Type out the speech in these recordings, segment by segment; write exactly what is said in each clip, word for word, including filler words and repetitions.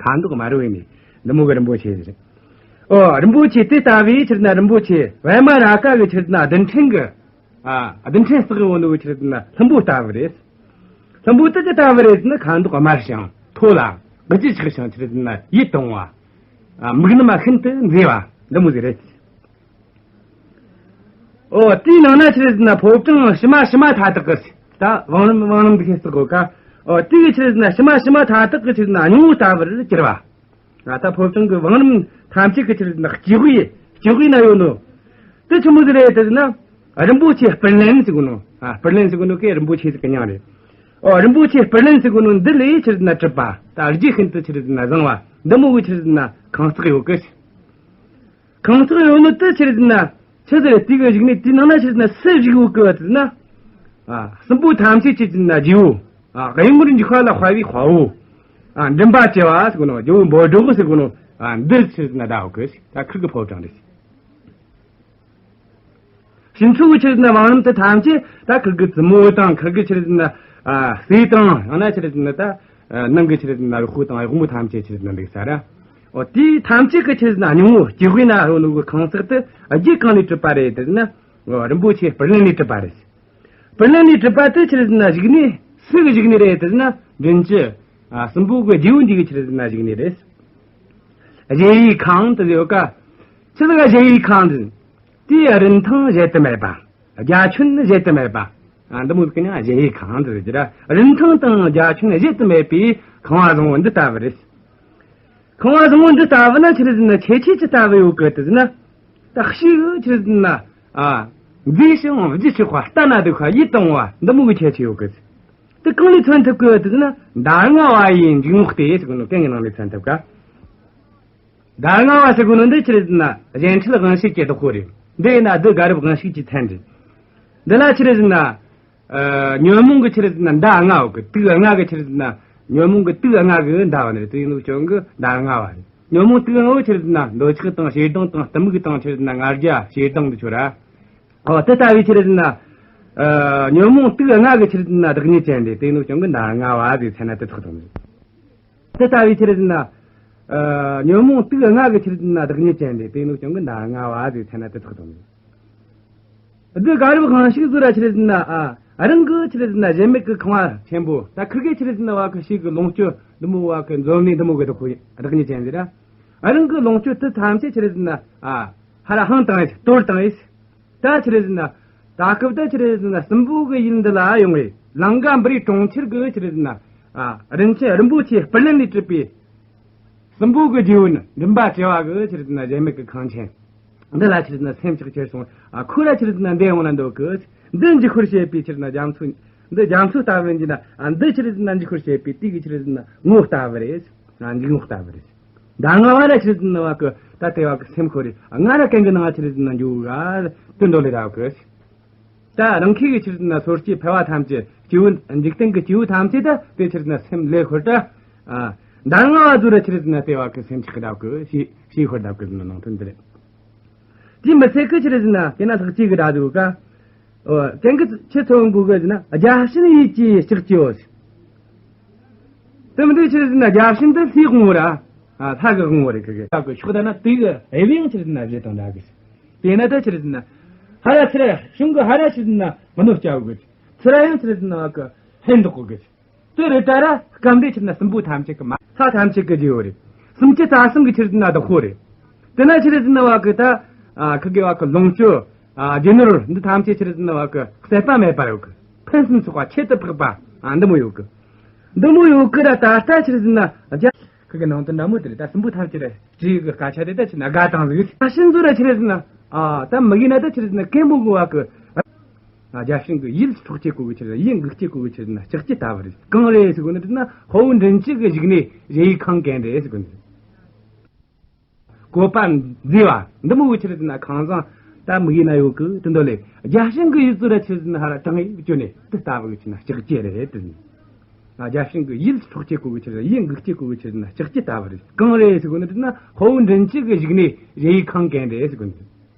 ཨ་མདོག་དམར་བོ་ཡིན་ནི། འདི་མོ་གི་རིན་པོ་ཆེ་རེད། ཨོ་རིན་པོ་ཆེ་དེ་ལྟ་བུའི་ཆི་རེད་ན་རིན་པོ་ཆེ་པདྨ་རཱ་ག་གི་ཆི་རེད་ན་རྡུལ་ཕྲན་གི། ཨ་རྡུལ་ཕྲན་བསགས་ཡོད་ནོ་གི་ཆི་རེད་ན་ལྷུན་པོ་ལྟ་བུ་རེད། ལྷུན་པོ་དེ་ཅི་ལྟ་བུ་རེད་ཟེར་ན། ཁ་མདོག་དམར་ཞིང་མཐོ་ལ་དགུ་བཅུ་ཆགས་ཤིང་ཆི་རེད་ན་ཡིད་དུ་འོང་བ། ཨ་མིག་རྣམ་ཤིན་ཏུ་མཛེས་པ་འདི་མོ་ཟིག་རེད། ཨོ་དེའི་ནང་ན་ཆི་རེད་ཟེར་ན་ཕོ་བྲང་ཕྱི་མ་ཕྱི་མ་མཐའ་དག་གི། ད་བང་རིམ་བང་རིམ་འདི་ཁས་བརྩི་དགོས་ཀ། ཨོ་དེ་གི་ཆི་རེད་ཟེར་ན་ཕྱི་མ་ཕྱི་མ་མཐའ་དག་གི་ཆི་རེད་ཟེར་ན་སྙིང་པོ་ལྟ་བུར་གྱུར་པ། ང་ད་ཕོ་བྲང་གི་བང་རིམ་ཐམས་ཅད་ཀྱི་ཆི་རེད་ཟེར་ན་སྤྱི་དབུས་སྤྱི་དབུས་ན་ཡོད་ནོ། དེ་ཆི་མོ་ཟིག་རེད་ཟེར་ན། རིན་པོ་ཆེ་སྤུར་ལེན་ཟེར་གོ་ནོ། ཨ་སྤུར་ལེན་ཟེར་གོ་ནོ་གི་རིན་པོ་ཆེ་ཟིག་གི་མྱིང་རེད། ཨོ་རིན་པོ་ཆེ་སྤུར་ལེན་ཟེར་གོ་ནོ་འདི་ལས་ཆི་རེད་ཟེར་ན་གྲུབ་པ། ད་རྒྱུ་ཤིན་ཏུ་ཆི་རེད་ཟེར་ན་བཟང་བ་འདི་མོ་གི་ཆི་རེད་ཟེར་ན་ཁང་བརྩེགས་ཡོད་གི། ཁང་བརྩེགས་ཡོད་ནོ་དེ་ཆི་རེད་ཟེར་ན། ཆི་ཟེར་དེ་གི་བཞུགས་གནས་དེའི་ནང་ན་ཆི་རེད་ཟེར་ན་སུ་བཞུགས་ཡོད་གི་ཟེར་ན། ཨ་སྲིན་པོ་ཐམས་ཅད་ཆི་རེད་ཟེར་ན་རྗེ་བོ། ཨ་གཡུལ་ངོར་འཇུག་པ་ལ་དཔའ་བའི་དཔའ་བོ། ཨ་མགྲིན་པ་བཅུ་བ་ཟེར་གོ་ནོ། རྗེ་བོ་འབོད་སྒྲོགས་ཟེར་གོ་ནོ། ཨ་འདི་ཆི་རེད་ཟེར་ན་བསྡད་ཡོད་གི། ད་ཁིར་གི་ཕོ་བྲང་རེད། ཕྱི་ཕྱོགས་ཀྱི་ཆི་རེད་ཟེར་ན་བང་རིམ་དེ་ཐམས་ཅད་ད་ཁིར་གི་བཙུན་མོ་དང་ཁིར་གི་ཆི་རེད་ཟེར་ན་ཨ་སྲས་དང་། ཡང་ན་ཆི་རེད་ཟེར་ན་ད་ནང་གི་ཆི་རེད་ཟེར་ན་རུ་ཁོ་དང་གཡོག་མོ་ཐམས་ཅད་ཆི་རེད་ཟེར་ན་འདུག་ས་ར། འོ་དེའི་ཐམས་ཅད་ཀྱི་ཆི་རེད་ཟེར་ན་སྙིང་པོ་སྤྱི་དབུས་ན་ཡོད་ནོ་གི་ཁང་བརྩེགས་དེ་རྒྱུ་གང་ལས་གྲུབ་པ་རེད་ཟེར་ན། འོ་རིན་པོ་ཆེ་སྤུར་ལེན་ལས་གྲུབ་པ་རེད། སྤུར་ལེན་ལས་གྲུབ་པ་དེ་ཆི་རེད་ཟེར་ན་བཞུགས་གནས་སུ་གི་བཞུགས་གནས་རེད་ཟེར་ན། མགྲིན་བཅུ། ཨ་སྲིན་པོ་གི་རྗེ་བོ་འདི་གི་ཆི་རེད་ཟེར་ན་བཞུགས་གནས་རེད། གཞལ་ཡས་ཁང་དུ་ཡོད་ཀ། ཆི་ཟིག་ག་གཞལ་ཡས་ཁང་དུ། དེའི་རིན་ཐང་གཞལ་དུ་མེད་པ། རྒྱ་ཁྱོན་གཞལ་དུ་མེད་པ། ཨ་འདི་མོ་ཟིག་གི་མྱིང་གཞལ་ཡས་ཁང་དུ་ཟེར་གི་ར། རིན་ཐང་དང་རྒྱ་ཁྱོན་གཞལ་དུ་མེད་པའི་ཁང་བ་བཟང་བོ་འདི་ལྟ་བུ་རེད། ཁང་བ་བཟང་བོ་འདི་ལྟ་བུ་ན་ཆི་རེད་ཟེར་ན་ཁྱད་ཆོས་ཅི་ལྟ་བུ་ཡོད་གི་ཟེར་ན། ད་ཕྱིའི་ཆི་རེད་ཟེར་ན། ཨ་མཛེས་ཤིང་བརྗིད་ཆེས་པ། ལྟ་ན་སྡུག་པ་ཡིད་དུ་འོང་བ་འདི་མོ་གི་ཁྱད་ཆོས་ཡོད་གི། དེ་གང་ལས་མཚོན་ཐུབ་གི་ཟེར་ན། མདའ་ལྔ་པ་ཡི་འཇུག་ངོགས་ཏེ་ཟེར་གོ་ནོ་གན་གི་ནང་ལས་མཚོན་ཐུབ་ག། མདའ་ལྔ་པ་ཟེར་གོ་ནོ་འདི་ཆི་རེད་ཟེར་ན་གཞན་འཕྲུལ་དབང་ཕྱུག་གི་བདག་པོ་རེད། འདི་ཡིན་ན་བདུད་དགའ་རབ་དབང་ཕྱུག་གི་མཚན་རེད། འདི་ལ་ཆི་རེད་ཟེར་ན། ཨ་ཉོན་མོངས་ཀྱི་ཆི་རེད་ཟེར་ན་མདའ་ལྔ་པོ་གི། དུག་ལྔ་གི་ཆི་རེད་ཟེར་ན། ཉོན་མོངས་ཀྱི་དུག་ལྔ་གི་མདའ་བ་ནི་རེད། དེ་ཡིན་ནོ་རྐྱེན་གི་མདའ་ལྔ་པ་རེད། ཉོན་མོངས་དུག་ལྔ་པོ་ཆི་རེད་ཟེར་ན་འདོད་ཆགས་དང་ཞེ་སྡང་དང་གཏི་མུག་དང་ཆི་རེད་ཟེར་ན་ང་རྒྱལ་ཞེ་སྡང་འདི་ཆོ་ར། ཨོ་དེ་ལྟ་བུའི་ཆི་རེད་ཟེར་ན། ཨ་ཉོན་མོངས་དུག་ལྔ་གི་ཆི་རེད་ཟེར་ན་བདག་ཉིད་ཅན་རེད། དེ་ཡིན་ནོ་རྐྱེན་གི་མདའ་ལྔ་པ་ཟེར་མཚན་ན་དེ་ཐོགས་དང་རེད། དེ་ལྟ་བུའི་ཆི་རེད་ཟེར་ན། ཨ་ཉོན་མོངས་དུག་ལྔ་གི་ཆི་རེད་ཟེར་ན་བདག་ཉིད་ཅན་རེད། དེ་ཡིན་ནོ་རྐྱེན་གི་མདའ་ལྔ་པ་ཟེར་མཚན་ན་དེ་ཐོགས་དང་རེད། བདུད་དགའ་རབ་དབང་ཕྱུག་ཟེར་ར་ཆི་རེད་ཟེར་ན། ཨ་རང་གི་ཆི་རེད་ཟེར་ན་གཞལ་མེད་ཀྱི་ཁང་བ་ཆེན་པོ། ད་ཁིར་གི་ཆི་རེད་ཟེར་ན་བ་གི་ཕྱི་གི་ལོངས་སྤྱོད་འདི་མོ་བ་གི་འཛོམས་ནས་འདི་མོ་གི་བདག་ཉིད་ཅན་ཟེར་ར། ཨ་རང་གི་ལོངས་སྤྱོད་དེ་ཐམས་ཅད་ཆི་རེད་ཟེར་ན། ཨ་ཧ་ར་ཧང་བཏང་ཡིས་གཏོར་བཏང་ཡིས། ད་ཆི་རེད་ཟེར་ན། ད་སྐབས་ད་ཆི་རེད་ཟེར་ན་སྲིན་པོ་གི་ཡུལ་འདི་ལ་ཡོང་བའི་ལང་ཀ་པུ་རིའི་གྲོང་ཁྱེར་གི་ཆི་རེད་ཟེར་ན། ཨ་རིན་ཆེན་རིན་པོ་ཆེ་སྤུར་ལེན་ལས་གྲུབ་པའི་སྲིན་པོ་གི་རྗེ་བོ་ནི་མགྲིན་པ་བཅུ་པ་གི་ཆི་རེད་ཟེར་ན་གཞལ་མེད་ཀྱི་ཁང་ཆེན་འདི་ལ་ཆི་རེད་ཟེར་ན་སེམས་ཆགས་ཁྱེར་སོང་། ཨ་ཁོ་ར་ཆི་རེད་ཟེར་ན་འདི་ཡོང་ན་འདོད་གི། འདི་འཇུག་པར་བྱེད་པའི་ཆི་རེད་ཟེར་ན་རྒྱ་མཚོ། འདི་རྒྱ་མཚོ་ལྟ་བུ་ཡིན་ན། ཨ་འདི་ཆི་རེད་ཟེར་ན་འཇུག་པར་བྱེད་པའི་དུས་ཀྱི་ཆི་རེད་ཟེར་ན་ངོ་ལྟ་བུ་རེད། ཨ་འཇུག་ངོགས་ལྟ་བུ་རེད། མདའ་ལྔ་པ་ལ་ཆི་རེད་ཟེར་ན་བ་གི་ད་དེ་བ་གི་སེམས་ཁོ་རེ་ང་ར་གན་གི་ནང་ཆི་རེད་ཟེར་ན་འཇུག་ག་དུ་འདོད་ལེ་ར་གི། ད་རང་ཁྱེད་ཀྱི་ཆི་རེད་ཟེར་ན་སོ་སྐྱེ་ཕལ་བ་ཐམས་ཅད་སྐྱེ་བོ་འཇིག་རྟེན་གྱི་སྐྱེ་བོ་ཐམས་ཅད་ད་དེ་ཆི་རེད་ཟེར་ན་སེམས་ལས་ཁོ་ད། ཨ་མདའ་ལྔ་པ་ཟུར་ར་ཆི་རེད་ཟེར་ན་དེ་བ་གི་སེམས་ཆགས་གི་ད་གི་ཞེས་ཞེས་ཁོ་ད་གི་ནང་དོན་འདི་རེད། དེ་མི་ཚད་གི་ཆི་རེད་ཟེར་ན་དེ་ན་ལྷག་ཅིག་གི་ད་དུ་ག། ཨོ་གན་གི་ཆི་ཚོ་འགུ་གི་ཟེར་ན་བརྒྱ་བྱིན་ཡིད་ཀྱིས་ལྕགས་ཀྱི་འོད། དེ་མི་འདུག་ཆི་རེད་ཟེར་ན་བརྒྱ་བྱིན་དེ་ལྷའི་དབང་པོ་ར། ཨ་ལྷ་གི་དབང་པོ་རེད་གི་གི། ལྷ་གི་ཕྱོགས་ད་ན་དེ་གི་དབྱིབས་ཡང་ཆི་རེད་ཟེར་ན་རི་དང་འདྲ་གི། དེ་ན་ད་ཆི་རེད་ཟེར་ན་ཧ་ར་ཚུ་ར་གཞུང་གི་ཧ་ར་ཆི་རེད་ཟེར་ན་མི་ནོ་སྐྱ་བོ་གི། ཚུ་ར་ཡང་ཆི་རེད་ཟེར་ན་བ་གི་ཧན་འདོག་གི་གི། དེ་རི་ད་ར་སྐམ་དེ་ཆི་རེད་ཟེར་ན་སྲིན་པོ་ཐམས་ཅད་གི་མ་ས་ཐམས་ཅད་གི་རྗེ་བོ་རེད། སུམ་ཅུ་རྩ་གསུམ་གི་ཆི་རེད་ཟེར་ན་བདག་པོ་རེད། དེ་ན་ཆི་རེད་ཟེར་ན་བ་གི་ད། ཨ་ཁི་གི་བ་གི་ལོངས་སྤྱོད། ཨ་རྒྱུ་ནོར་འདི་ཐམས་ཅད་ཆི་རེད་ཟེར་ན་བ་གི་ཟད་པ་མེད་པ་ཡོད་གི། ཕུན་སུམ་ཚོགས་པ་ཁྱད་དུ་འཕགས་པ། ཨ་འདི་མོ་ཡོད་གི། འདི་མོ་ཡོད་གི་ར་ད་ལྟ་ཆི་རེད་ཟེར་ན་རྒྱ། ཁི་གི་ནང་དུ་འདྲ་མོ་དེ་རེད། ད་སྲིན་པོ་ཐམས་ཅད་ར་བྲིས་གི་སྐད་ཆ་དེ་ད་ཆི་ན་དགའ་དང་ཟིག་ད་ཤིན་ཟུར་ར་ཆི་རེད་ཟེར་ན། ཨ་ད་མི་གི་ན་ད་ཆི་རེད་ཟེར་ན་གན་མོ་གི་བ་གི། ཨ་བརྒྱ་བྱིན་གི་ཡིད་འཕྲོག་བྱེད་གོ་གི་ཆི་རེད་ཟེར་ན། ཡིད་འགུག་བྱེད་གོ་གི་ཆི་རེད་ཟེར་ན་ལྕགས་ཀྱུ་ལྟ་བུ་རེད། གང་རེད་ཟེར་གོ་ནི་ཟེར་ན་དཔའ་བོ་མགྲིན་བཅུ་གི་བཞུགས་གནས་གཞལ་ཡས་ཁང་གན་རེད་ཟེར་གོ་ནི་རེད། བཀོད་པ་མཛེས་པ་འདི་མོ་གི་ཆི་རེད་ཟེར་ན་ཁང་བཟང་ད་མི་གི་ན་ཡོད་གི། དེ་འདོད་ལས་བརྒྱ་བྱིན་གི་ཡིད་ཟུར་ར་ཆི་རེད་ཟེར་ན་ཧ་ར་དྲང་ངེ་བཅོས་ནས་དེ་ལྟ་བུ་གི་ཆི་ན་ལྕགས་ཀྱུ་རེད་དེ། ཨ་བརྒྱ་བྱིན་གི་ཡིད་འཕྲོག་བྱེད་གོ་གི་ཆི་རེད་ཟེར་ན། ཡིད་འགུག་བྱེད་གོ་གི་ཆི་རེད་ཟེར་ན་ལྕགས་ཀྱུ་ལྟ་བུ་རེད། གང་རེད་ཟེར་གོ་ནི་ཟེར་ན་དཔའ་བོ་མགྲིན་བཅུ་གི་བཞུགས་གནས་གཞལ་ཡས་ཁང་གན་རེད་ཟེར་གོ་ནི་རེད།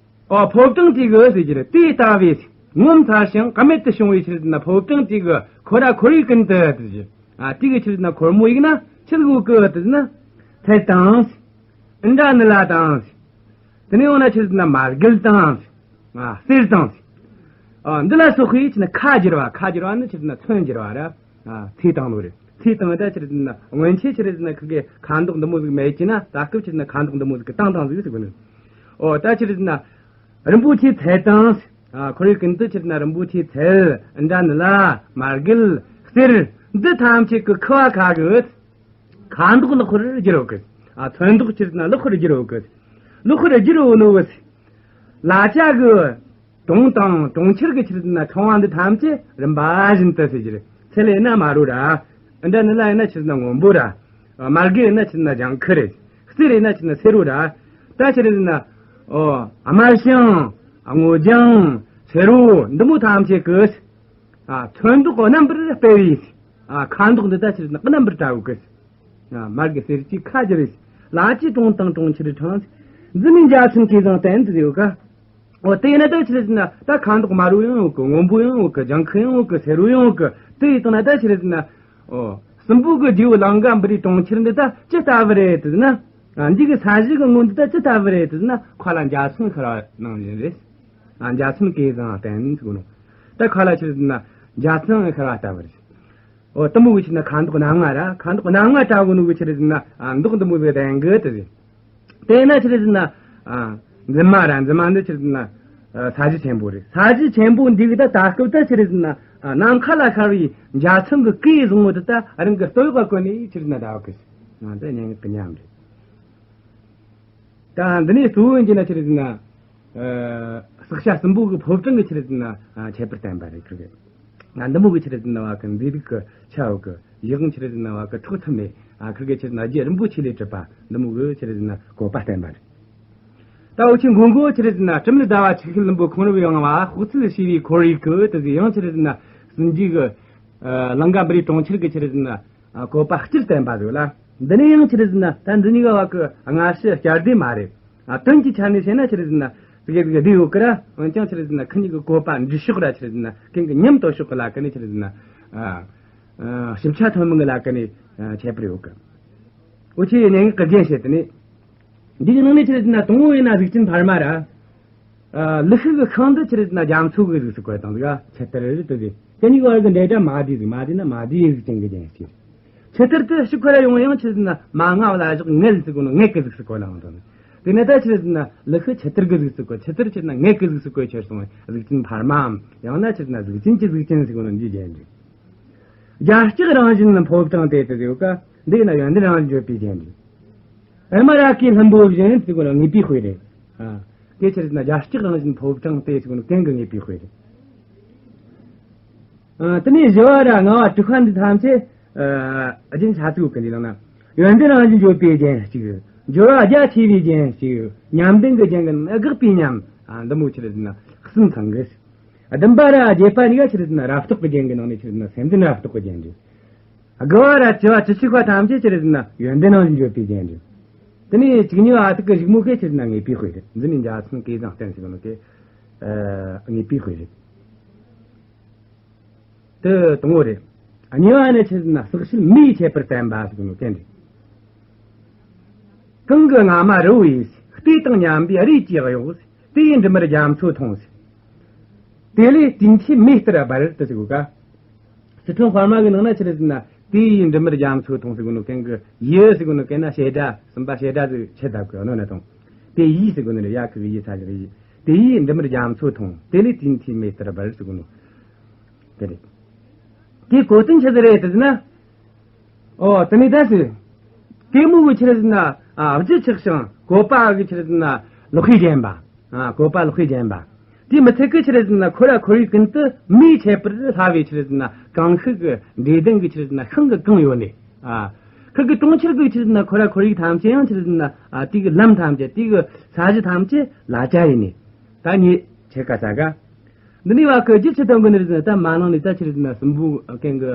ཨོ་ཕོ་བྲང་དེ་གི་ཟེར་གྱི་རེད། དེ་ལྟ་བུའི་ངོ་མཚར་ཞིང་རྨད་དུ་བྱུང་བའི་ཆི་རེད་ཟེར་ན་ཕོ་བྲང་དེ་གི་ཁོ་ར་ཁོར་ཡུག་ཀུན་ཏུ་དེ་བཞིན། ཨ་དེ་གི་ཆི་རེད་ཟེར་ན་ཁོར་མོ་ཡིག་ན་ཆི་ཟིག་ཡོད་གི་དེ་ཟེར་ན། ཚལ་དང་། ཨིནྡྲ་ནཱི་ལ་དང་། དེ་ནས་འོ་ན་ཆི་ཟེར་ན་མར་གད་དང་། ཨ། གསེར་དང་། ཨ། འདི་ལ་སོགས་པའི་ཆི་ཟེར་ན་ཁ་བསྒྱུར་བ། ཁ་བསྒྱུར་བ་ནི་ཆི་ཟེར་ན་ཚོན་བསྒྱུར་བ་ར། ཨ། ཚེ་བཏང་ནོ་རེད། ཚེ་བཏང་ད་ཆི་ཟེར་ན་སྔོན་ཆད་ཆི་ཟེར་ན་ཁི་གེ་ཁ་མདོག་འདི་མོ་ཟིག་མེད་ཀྱི་ན། ད་སྐབས་ཆི་ཟེར་ན་ཁ་མདོག་འདི་མོ་ཟིག་གི་བཏང་བཏང་ཟིག་ཟེར་གོ་ནི། ཨོ། ད་ཆི་ཟེར་ན་རིན་པོ་ཆེའི་ཚལ་དང་། ཨ། ཁོར་ཡུག་ཀུན་ཏུ་ཆི་ཟེར་ན་རིན་པོ་ཆེའི་ཚལ། ཨིནྡྲ་ནཱི་ལ། མར་གད། གསེར། འདི་ཐམས་ཅད་ཀྱི་ཁུ་བ་ཁ་གི། ཁ་མདོག་ལེགས་པར་བསྒྱུར་ཡོད་གི། ཨ། ཚོན་མདོག་ཆི་ཟེར་ན་ལེགས་པར་བསྒྱུར་ཡོད་གི། ལེགས་པར་བསྒྱུར་ཡོད་ནོ་གི། ལ་ཅག་གི་གྲོང་དང་གྲོང་ཁྱེར་གི་ཆི་ཟེར་ན་ཚོང་བ་འདི་ཐམས་ཅད་རིམ་པ་བཞིན་དུ་ཟེར་གྱི་རེད། ཚལ་ཡིན་ན་དམར་པོ་ར། ཨིནྡྲ་ནཱི་ལ་ཡིན་ན་ཆི་ཟེར་ན་སྔོན་པོ་ར། མར་གད་ཡིན་ན་ཆི་ཟེར་ན་ལྗང་ཁུ་རེད། གསེར་ཡིན་ན་ཆི་ཟེར་ན་སེར་པོ་ར། ད་ཆི་ཟེར་ན། ཨོ། དམར་ཞིང་། སྔོ་ལྗང་། སེར་པོ་འདི་མོ་ཐམས་ཅད་གི། ཨ། ཚོན་མདོག་རྣམ་པར་སྤེལ་བའི། ཨ། ཁ་མདོག་འདི་ད་ཆི་ཟེར་ན་རྣམ་པར་བཀྲ་བོ་གི། ཨ། མར་གད་གསེར་གྱི་ཁ་བསྒྱུར། ལ་ཅིག་གྲོང་དང་གྲོང་ཁྱེར་དྲངས། འཛིན་མའི་འཇའ་ཚོན་གོས་བཟང་བསྟན་ཟེར་ཡོད་ཀ། འོ། དེ་ཡིན་ན་ད་ཆི་ཟེར་ན་ད་ཁ་མདོག་དམར་པོ་ཡང་ཡོད་གི། སྔོན་པོ་ཡང་ཡོད་གི། ལྗང་ཁུ་ཡང་ཡོད་གི། སེར་པོ་ཡང་ཡོད་གི། དེ་ཡིན་ན་ད་ཆི་ཟེར་ན། ཨོ། སྲིན་པོ་གི་རྗེ་བོ་ལང་ཀ་པུ་རིའི་གྲོང་ཁྱེར་འདི་ད་ཅི་ལྟ་བུ་རེད་ཟེར་ན། ཨ། འདི་གི་ས་གཞི་གི་ངོས་འདི་ད་ཅི་ལྟ་བུ་རེད་ཟེར་ན། མཁའ་ལ་འཇའ་ཚོན་ཤར་བ་ནང་བཞིན་རེད། ཨ། འཇའ་ཚོན་གོས་བཟང་བསྟན་ཟེར་གོ་ནོ། ད་མཁའ་ལ་ཆི་ཟེར་ན་འཇའ་ཚོན་ཤར་བ་ལྟ་བུ་རེད། འོ། དེ་མོ་གི་ཆི་ཟེར་ན་ཁ་མདོག་སྣ་ལྔ་ར། ཁ་མདོག་སྣ་ལྔ་བཀྲ་གོ་ནོ་གི་ཆི་ཟེར་ན། ཨ། མདོག་འདི་མོ་གི་ལྡན་གི་དེ་རེད། དེ་ན་ཆི་ཟེར་ན། ཨ། འཛིན་མ་ར། འཛིན་མ་འདི་ཆི་ཟེར་ན། ཨ། ས་གཞི་ཆེན་པོ་རེད། ས་གཞི་ཆེན་པོ་འདི་གི་ད་ད་སྐབས་ད་ཆི་ཟེར་ན། ཨ། ནམ་མཁའ་ལ་ཤར་བའི་འཇའ་ཚོན་གི་གོས་བཟང་བོ་དེ་ད་རང་གི་སྟོད་གཡོགས་ག་གོན་ནས་ཆི་ཟེར་ན་ད་བ་གི། ང་ད་སྙན་ངག་གི་ཉམས་རེད། ད་འདི་ནས་གཙོ་བོ་ཡིན་གྱི་ན་ཆི་ཟེར་ན། ཨ། སྲེག་བྱ་སྲིན་པོ་གི་ཕོ་བྲང་གི་ཆི་ཟེར་ན། ཨ། ཁྱད་པར་བསྟན་པ་རེད། ཁིར་གི། ང་འདི་མོ་གི་ཆི་ཟེར་ན་བ་གི་མཛེས་སྡུག་གི་ཆ་བོ་གི། ཡིད་དབང་ཆི་ཟེར་ན་བ་གི་འཕྲོག་ཐུབ་མེད། ཨ། ཁིར་གི་ཆི་ཟེར་ན་རྒྱུ་རིན་པོ་ཆེ་ལས་གྲུབ་པ་འདི་མོ་གི་ཆི་ཟེར་ན་བཀོད་པ་བསྟན་པ་རེད། ད་འུ་ཆོའི་མགོན་པོ་ཆི་ཟེར་ན་དྲི་མེད་ཟླ་བ་ཆུ་ཤེལ་ལྷུན་པོ་ཁོང་རབ་ཡངས་པ་དཔག་ཚད་བྱེ་བའི་ཁོར་ཡུག་གི་དེ་ཟིག་ཡང་ཆི་ཟེར་ན་སྲིན་རྗེ་གི། ཨ། ལང་ཀ་པུ་རིའི་གྲོང་ཁྱེར་གི་ཆི་ཟེར་ན། ཨ། བཀོད་པ་སྤྱིར་བསྟན་པ་ཟིག་ལ། འདི་ནས་ཡང་ཆི་ཟེར་ན་ད་འདི་གཉིས་ཀ་བ་གི་སྔ་ཕྱི་བསྐྱར་ཟློས་མ་རེད། ཨ། དོན་གྱི་ཆ་ནས་བཤད་ན་ཆི་ཟེར་ན་ཙི་གེ་ཙི་གེ་བསྡུས་ཡོད་གི་ར། འོན་ཀྱང་ཆི་ཟེར་ན་ཁི་གཉིས་ཀྱི་བཀོད་པ་འབྲི་ཕྱོགས་ར་ཆི་ཟེར་ན་གན་གི་ཉམས་དོད་ཕྱོགས་གི་ལ་ཀ་ནས་ཆི་ཟེར་ན། ཨ། ཨ། ཞིབ་ཆ་ཐོན་མིན་གི་ལ་ཀ་ནས། ཨ། ཁྱད་པར་ཡོད་གི། འུ་ཆོས་སྙན་ངག་གི་རྒྱན་བཤད་དེ་ནས། འདི་གི་ནང་ནས་ཆི་ཟེར་ན་དང་པོ་ཡིན་ན་གཟུགས་ཅན་འཕར་མ་ར། ཨ། ལི་ཤི་གི་ཤིང་འདི་ཆི་ཟེར་ན་རྒྱ་མཚོ་གི་གཟུགས་སུ་བཀོད་བཏང་འདུག་ག། ཆུ་གཏེར་རེད་དེ། དེ་གཉིས་བར་གི་འབྲེལ་སྒྲ་མ་བསྡུས་ཟིག། མ་བསྡུས་ན་མ་བསྡུས་གཟུགས་ཅན་གི་རྒྱན་ཞིག། ཆུ་གཏེར་དེ་ཕྱི་ཁོ་ར་ཡོང་ཡང་ཆི་ཟེར་ན་མ་ང་བ་ལ་བཞག་ངལ་ཟེར་གོ་ནོ་ངལ་གི་གཟུགས་སུ་བཀོད་ལ་འོང་དང་། དེ་ནས་ད་ཆི་ཟེར་ན་ལི་ཤི་ཆུ་གཏེར་གི་གཟུགས་སུ་བཀོད། ཆུ་གཏེར་ཆི་ཟེར་ན་ངལ་གི་གཟུགས་སུ་བཀོད་ཁྱེར་སོང་། གཟུགས་ཅན་འཕར་མའམ་ཡང་ན་ཆི་ཟེར་ན་གཟུགས་ཅན་གྱི་གཟུགས་ཅན་ཟེར་གོ་ནོ་འདིའི་རྒྱན་རེད། རྒྱ་སྐྱེགས་རང་བཞིན་ཕོ་བྲང་སྟེ་དེ་ཟེར་ཡོད་ཀ། འདི་ཡིན་ན་ཡོན་ཏན་རང་བཞིན་བརྗོད་པའི་རྒྱན་རེད། པདྨ་རཱ་གའི་ལྷུན་པོ་བཞིན་ཟེར་གོ་ནོ་ངེས་པའི་དཔེ་རེད། ཨ། དེ་ཆི་ཟེར་ན་རྒྱ་སྐྱེགས་རང་བཞིན་ཕོ་བྲང་སྟེ་ཟེར་གོ་ནོ་གན་གི་ངེས་པའི་དཔེ་རེད། ཨ། དེ་ནས་བཞི་བ་ར་ལྔ་བ་དྲུག་པ་འདི་ཐམས་ཅད། ཨ། རྒྱན་ཆ་ཚིག་གི་འདི་ལ་ན། ཡོན་ཏན་རང་བཞིན་བརྗོད་པའི་རྒྱན་གཅིག། སྦྱོར་བ་རྒྱ་ཆེ་བའི་རྒྱན་གཅིག། ཉམས་ལྡན་གྱི་རྒྱན་གྱི་ནང་ན་དགག་པའི་ཉམས། ཨ། འདི་མོ་ཆི་ཟེར་ན་གསུམ་ཚང་གི། བདུན་པ་ར་བརྒྱད་པ་གཉིས་ཀ་ཆི་ཟེར་ན་རབ་རྟོག་གི་རྒྱན་གྱི་ནང་ནས་ཆི་ཟེར་ན་སེམས་ལྡན་རབ་རྟོག་གི་རྒྱན་རེད། དགུ་བ་ར་བཅུ་བ་བཅུ་གཅིག་པ་ཐམས་ཅད་ཆི་ཟེར་ན་ཡོན་ཏན་རང་བཞིན་བརྗོད་པའི་རྒྱན་རེད། དེ་ནས་བཅུ་གཉིས་པ་ཨ་ཐུར་གྱི་གཞུག་མོ་གན་ཆི་ཟེར་ན་ངེས་པའི་དཔེ་རེད། འཛིན་མའི་འཇའ་ཚོན་གོས་བཟང་བསྟན་ཟེར་གོ་ནོ་གན། ཨ། ངེས་པའི་དཔེ་རེད། དེ་དང་པོ་རེད། གཉིས་པ་ནི་ཆི་ཟེར་ན་སྲེག་བྱེད་མེའི་ཁྱད་པར་བསྟན་པ་ཟེར་གོ་ནོ་གན་རེད། གང་གི་རྔ་མ་རི་བོ་ཡིས། ལྟོས་དང་མཉམ་པའི་རས་ཀྱིས་གཡོགས། དེ་ཡི་འབྲུ་མར་རྒྱ་མཚོ་འཐུངས་ཟེར། དེ་ལས་དུས་མཐའི་མེ་ལྟར་འབར་དུ་ཟེར་གོ་ཀ། སི་ཁྲོན་དཔར་མ་གི་ནང་ན་ཆི་ཟེར་ན་དེ་ཡི་འབྲུ་མར་རྒྱ་མཚོ་འཐུངས་ཟེར་གོ་ནོ་གན་གི་ཡི་ཟེར་གོ་ནོ་གན་ན་བྱེད་སྒྲ་གསུམ་པ་བྱེད་སྒྲ་ཟིག་ཆད་ད་གོ་ནོ་ན་དང་། དེ་ཡི་ཟེར་གོ་ནོ་ཡ་གི་གི་ཡི་ས་གི་ཡི། དེ་ཡི་འབྲུ་མར་རྒྱ་མཚོ་འཐུངས། དེ་ལས་དུས་མཐའི་མེ་ལྟར་འབར་ཟེར་གོ་ནོ། དེ་རེད། དེའི་གོ་དོན་ཆི་ཟིག་རེད་ཟེར་ན། ཨོ། དེ་ནས་ད་ཟེར། གད་མོ་གི་ཆི་ཟེར་ན། ཨ། བརྗིད་ཆགས་ཤིང་བཀོད་པ་གི་ཆི་ཟེར་ན་ལེགས་པས་བརྒྱན་པ། ཨ། བཀོད་པ་ལེགས་པས་བརྒྱན་པ། དེ་མི་ཚད་གི་ཆི་ཟེར་ན་ཁོ་ར་ཁོར་ཡུག་ཀུན་ཏུ་མེས་ཁྱད་པར་སླ་བའི་ཆི་ཟེར་ན་གང་ཤུགས་ཀྱི་འབྲས་ལྡན་གི་ཆི་ཟེར་ན་ཤིང་གིས་གང་ཡོད་ནས། ཨ། ཁིར་གི་གྲོང་ཁྱེར་གི་ཆི་ཟེར་ན་ཁོ་ར་ཁོར་ཡུག་ཐམས་ཅད་ཡང་ཆི་ཟེར་ན། ཨ། དེ་གི་ལམ་ཐམས་ཅད། དེ་གི་ས་གཞི་ཐམས་ཅད་ལ་ཅག་ཡིན་ནས། ད་ངས་ཁྱེད་ཀ་ས་ག་འདི་ནས་བ་གི་རྒྱུ་ཆི་དང་གི་ནི་ཟེར་ན། ད་མ་ནང་ནས་ད་ཆི་ཟེར་ན་སྲིན་པོ་གན་གི།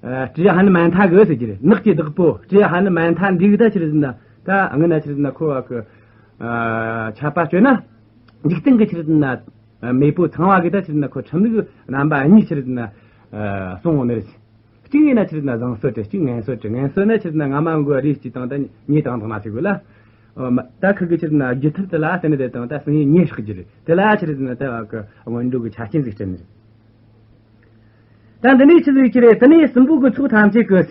ཨ། སྤྲེའུ་ཧ་ནུ་མན་ཐ་གི་ཟེར་གྱི་རེད། ནགས་ཀྱི་བདག་པོ་སྤྲེའུ་ཧ་ནུ་མན་ཐ་འདི་གི་ད་ཆི་ཟེར་ན། ད་སྔོན་ན་ཆི་ཟེར་ན་ཁོ་བ་གི། ཨ། ཆད་པ་གཅོད་ན། འཇིག་རྟེན་གི་ཆི་ཟེར་ན། ཨ། མེས་པོ་ཚངས་པ་གི་ད་ཆི་ཟེར་ན་ཁོ་ཁྲིམས་ལུགས་རྣམ་པ་གཉིས་ཆི་ཟེར་ན། ཨ། སྲུང་ངོ་ནི་རེད། གཅིག་ཡིན་ན་ཆི་རེད་ཟེར་ན་བཟང་གསོལ་དྲི། གཅིག་ངན་གསོལ་དྲི། ངན་གསོལ་ན་ཆི་རེད་ཟེར་ན་སྔ་མ་གི་རས་སྐྱེས་བཏང་ད་མེ་བཏང་བཏང་ན་ཟེར་གི་ལ། ཨོ་མ་ད་ཁི་གི་ཆི་རེད་ཟེར་ན་སྒྱུ་ཐབས་དེ་ལ་བརྟེན་ནས་བསྡད་བཏང་ད་སང་ཉིན་མེ་སྲེག་རྒྱུ་རེད། དེ་ལ་ཆི་རེད་ཟེར་ན་ད་བ་གི་སྔོན་འགྲོ་གི་ཆ་རྐྱེན་ཟིག་སྤྲད་ནི་རེད། ད་འདི་ནས་ཆི་ཟིག་ཆི་རེད། དེ་ནས་སྲིན་པོ་གི་ཚོགས་ཐམས་ཅད་གི།